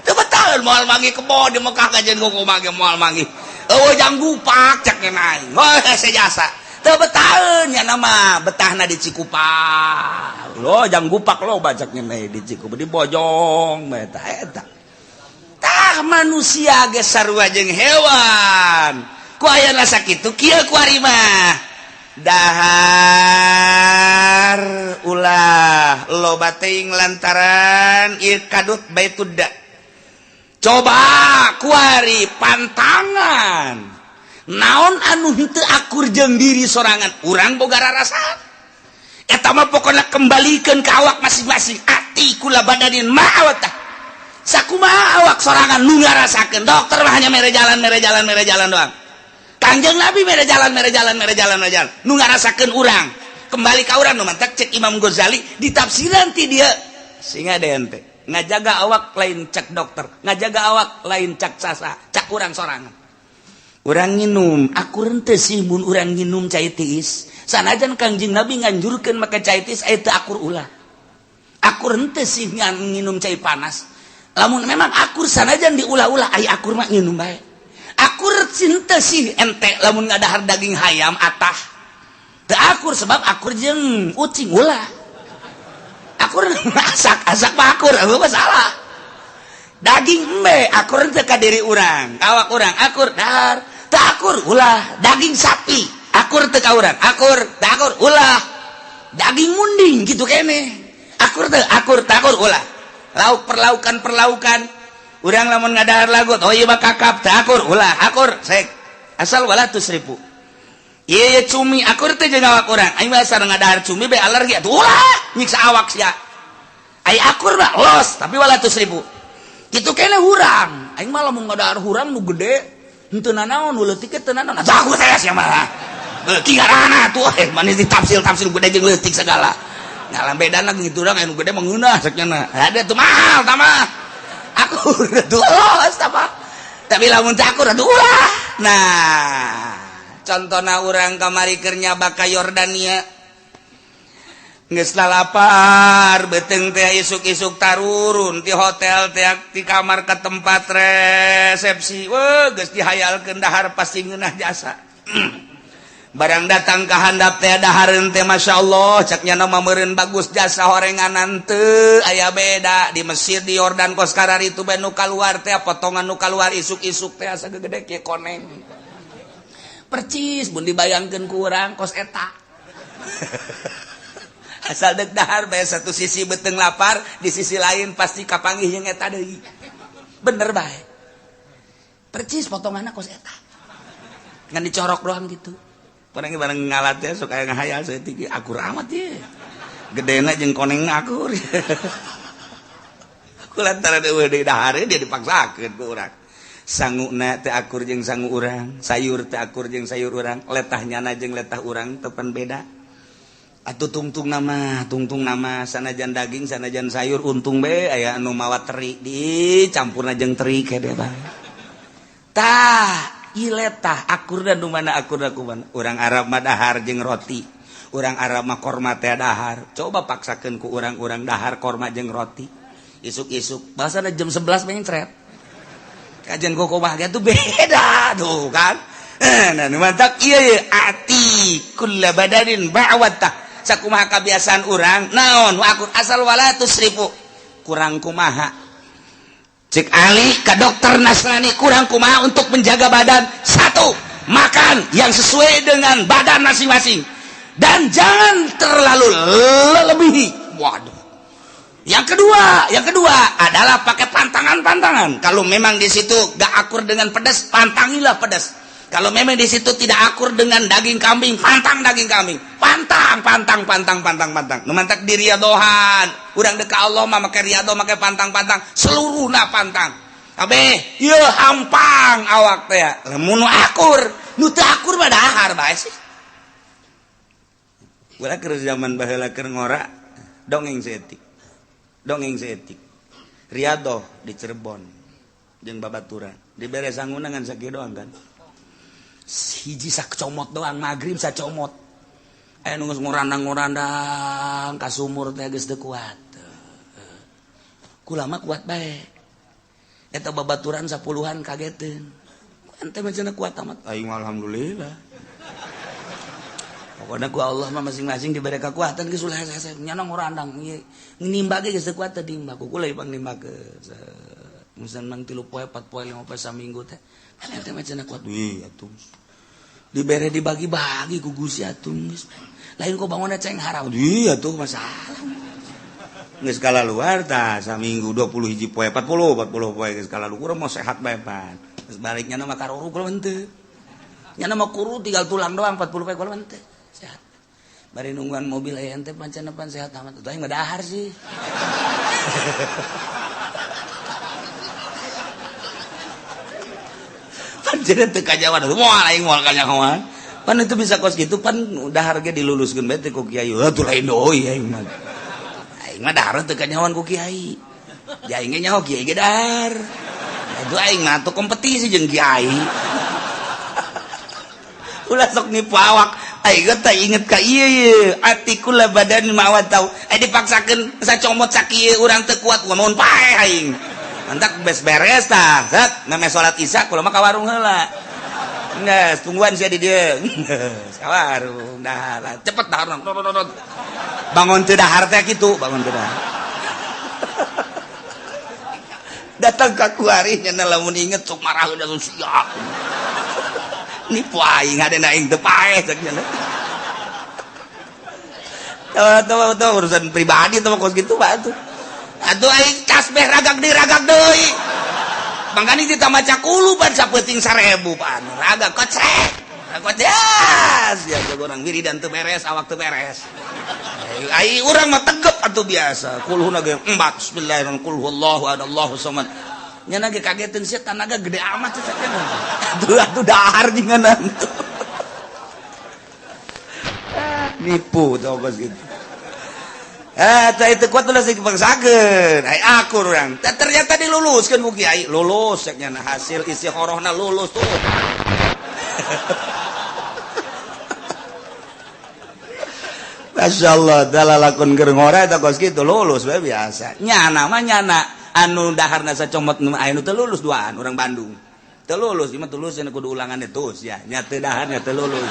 Teu betah, moal manggih kebo di Mekah kajian kumaha ge moal manggih. Eueuh jang gupak cek nyana aing. Wah, sejasa. Teu betaheun nya nama betahna di Cikupa. Lo jang gupak lo bacak nyana di Cikupa di Bojong eta eta. Tah, manusia ge sarua jeung hewan. Ku aya sakitu kieu kuari mah. Dahar ulah loba teuing lantaran ieu kadut baitud da. Coba kuari pantangan. Naon anu henteu akur jeung diri sorangan, urang boga rarasa. Eta mah pokona kembalikan ke awak masing-masing. Ati kula badanin ma'awatah. Sakumaha awak sorangan nu ngarasakeun. Dokter mah hanya mere jalan, mere jalan, mere jalan doang. Kangjeng Nabi mere jalan, mere jalan, mere jalan, mere jalan. Nu ngarasakeun urang. Kembali ka urang. Nu mantak cek Imam Ghazali ditafsiran ti dia sehingga ente ngajaga awak lain cek dokter, ngajaga awak lain cek sasa, cak urang sorangan. Urang nginum akur henteu sih mun urang nginum cai tiis? Sanajan Kangjeng Nabi nganjurkeun make cai tiis, aya teu akur ulah. Akur henteu sih nginum cai panas? Lamun memang akur sanajan diulah-ulah, ai akur mah nginum bae. Akur cinta sih ente lamun ngadahar daging hayam atah. Teu akur sebab akur jeung ucing, ulah. Akur asak asak mah akur, eueuh masalah. Daging embe akur teu ka diri urang, awak urang akur dahar, teu akur ulah. Daging sapi akur teu ka urang, akur, teu akur ulah. Daging munding gitu kene. Akur teu akur, teu akur ulah. Lauk perlaukan perlaukan urang lamun ngadahar lagu, oh iya mah kakap, teu akur ulah, akur sek asal wala tusrifu. Iya iya cumi akur teh jeung awak urang, aing mah asal ngadahar cumi be alergi atuh ulah, nyiksa awak sia. Ai akur mah los, tapi wala tusrifu. Kitu kene hurang, aing mah lamun ngadahar hurang nu gede henteu nanaon, nu leutik teu nanaon, atuh akur teh sia mah. Beuki ngaranna tuh eh manis ditafsil-tafsil gede jeung leutik segala. Nah, bedana gitu urang anu gede mah ngeunah saknyana. Ada tuh mahal tah mah. Akur tuh los tah mah. Tapi lamun teu akur atuh ulah. Nah, contohna urang kamari keur nyaba ka Yordania. Geus lalapar, beuteung teh isuk-isuk tarurun ti hotel teh ti kamar ke tempat resepsi. Weuh, geus dihayalkeun dahar pasti ngeunah jasa. Barang datang ke handap teh dahareun teh, Masya Allah, caknya nama meureun bagus jasa horenganan teu aya beda di Mesir, di Yordan. Kos kararitu bae nu kaluar teh potongan nu kaluar isuk-isuk teh asa gede kieu koneng percis. Mun dibayangkeun ku urang kos eta asal dek dahar bae, satu sisi beuteung lapar, di sisi lain pasti kapanggih jeung eta deui. Bener bae, percis potonganna kos eta, ngan dicorok doang gitu. Barang barang ngalat ya sok aya ngahayal saeutik, akur amat ye gedena jeung koneng akur. Ku lantaran eueuh deui dahar dia dipaksakeun ku urang. Sanguna teu akur jeung sangu urang, sayur teu akur jeung sayur urang, letah nyana jeung letah urang tepan beda. Atuh tungtung nama tungtung nama sanajan daging sanajan sayur, untung be aya anu mawa teri, dicampurna jeung teri kede bae. Tah letah akur dan mana akur aku mana. Orang Arab mah dahar jeung roti, orang Arab mah korma teh dahar. Coba paksakeun ku urang-urang dahar korma jeung roti isuk-isuk, bahasana jam 11 mencret kajian koko mah tuh beda tuh kan. Nah, mantap iya iya ati kulla badanin ba'watah sakumaha kebiasaan urang naon akur asal wala tusrifu. Kurang kumaha cek Ali ke dokter Nasrani, kurang kumaha untuk menjaga badan? Satu, makan yang sesuai dengan badan masing-masing dan jangan terlalu lebihi. Waduh, yang kedua adalah pakai pantangan-pantangan. Kalau memang di situ gak akur dengan pedas, pantangilah pedas. Kalau memang di situ tidak akur dengan daging kambing, pantang daging kambing. Pantang, pantang, pantang, pantang, pantang. Nu mantak di riadohan. Urang dek Allah mah make riado, make pantang-pantang, seluruhna pantang. Kabeh, ieu hampang awak teh. Lamun nu akur, nu teu akur mah dahar bae sih. Urang keur zaman baheula keur ngora, dongeng saeutik. Dongeng saeutik. Riadoh di Cirebon jeung babaturan. Dibere sanguna ngan sakieu doang kan. Hiji sacomot doang, maghrib sacomot. Aya nu geus ngorandang-ngorandang ka sumur teh geus teu kuat. Kula mah kuat bae. Eta babaturan sapuluhan kageteun. Ente mah cenah kuat amat. Aing mah alhamdulillah. Pokoknya ku Allah mah masing-masing diberi kekuatan, geus ulah hese nyana ngorandang nimba ge geus teu kuat teh nimba ku kula ipang nimba ke. Musan mang 3 poe, 4 poe, 5 poe, saminggu teh. Ente mah cenah kuat. Wih atuh. Dibere dibagi-bagi ku Gusti atuh geus. Lain kok bangunna ceng haram. Iya tuh masalah. Geus luar tah saminggu 20 hiji poe, 40 40 poe geus kalaluar, urang mau sehat bae pan. Geus baliknya mah karuru kula henteu. Nya mah kuru tinggal tulang doang 40 poe kula henteu. Sehat. Bari nungguan mobil aya ente pancen pan sehat amat. Tuh aing mah dahar sih. Pancen teu kajawan moal aing moal kanyahoan. Pan itu bisa kos gitu pan dahar ge diluluskeun bae teh ku kiai. Heuh tuh lain deui aing mah. Aing mah dahar teu kanyahoan ku kiai. Ya aing ge nyaho kiai ge dahar. Itu aing mah tuh kompetisi jeung kiai. Ulah sok nipu awak. Aing teh inget ka ieu ieu atikul badan mawat tau. Eh dipaksakeun sacomot sakieu urang teu kuat, mun paeh aing. Mantak bes beres tah. Set, meme salat Isya kula mah ka warung heula. Geus, tungguan sia di dieu. Geus, ka warung dahar. Cepet dahar. Bangun teu dahar teh kitu, bangun teu dahar. Datang ka kuari nya lamun inget sok marah udah siap. Nipu aing hadena aing teu paeh cek nya. Tahu tahu urusan pribadi tuh kos gitu pak tuh. Atuh aing tasbih ragak deui ragak deui. Mangkani ditambah cakulu pan sapeuting 1000 pan. Ragak kocrek. Kocas ya urang wiridan teu beres awak teu beres. Ai urang mah tegep atuh biasa. Kulhuna ge empat bismillahirrahmanirrahim. Qul huwallahu ahad Allahu samad. Nya ge kageteun sia tanaga gede amat sia teh. Atuh atuh dahar jinganan. Nipu tuh kos gitu. Itu kuat ulah dipaksakeun. Ai akur urang. Ternyata diluluskeun ku kiai. Lulus cek nya hasil isi horohna lulus tuh. Masya Allah, dalalakon keur ngora eta kos kitu lulus we biasa. Nyana mah nyana anu daharna sacomot nu aya nu teu lulus duaan urang Bandung. Teu lulus, ieu mah tulus cenah kudu ulangan terus ya. Nya teu daharnya teu lulus.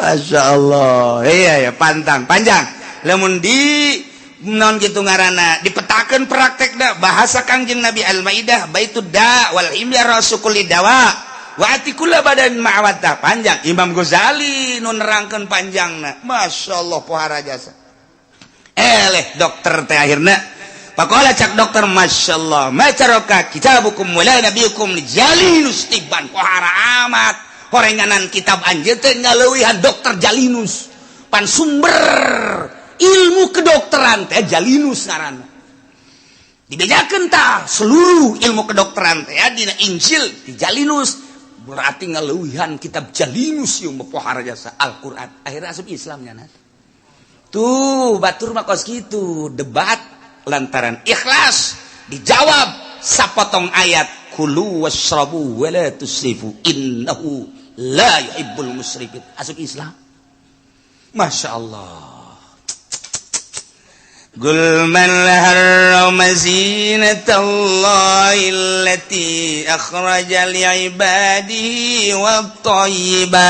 Masya Allah, iya ya pantang panjang. Lamun di non gitu ngaranna dipetakeun praktekna bahasa Kangjeng Nabi Al-Maidah baitud da wal imya rasukuli dawa wa atikula badan ma'awata panjang. Imam Ghazali nu nerangkeun panjangna. Masya Allah pohara jasa. Eleh dokter teh akhirna pakola cak dokter Masya Allah macaroka kitabukum wala nabiyukum Jalinus tiban pohara amat. Horenganan kitab anjeun teh ngaleuwihan dokter Jalinus pan sumber ilmu kedokteran teh Jalinus ngaranna dibejakeun tah seluruh ilmu kedokteran teh dina Injil di Jalinus berarti ngaleuwihan kitab Jalinus ieu mah pohara jasa Al-Qur'an akhirna asup Islam nya tuh batur mah kos kitu debat lantaran ikhlas dijawab sapotong ayat kulu wasrabu wala tusrifu innahu la yuhibbul musrifin asup Islam. Masya Allah. Qul man harrama zinatallahi allati akhraja li'ibadihi wat-thayyibat.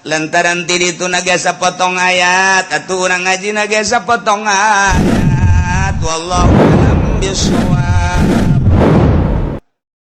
Lantaran ti ditu nagasa potong ayat atuh urang ngaji nagasa potong ayat wallahu a'lam bishawab.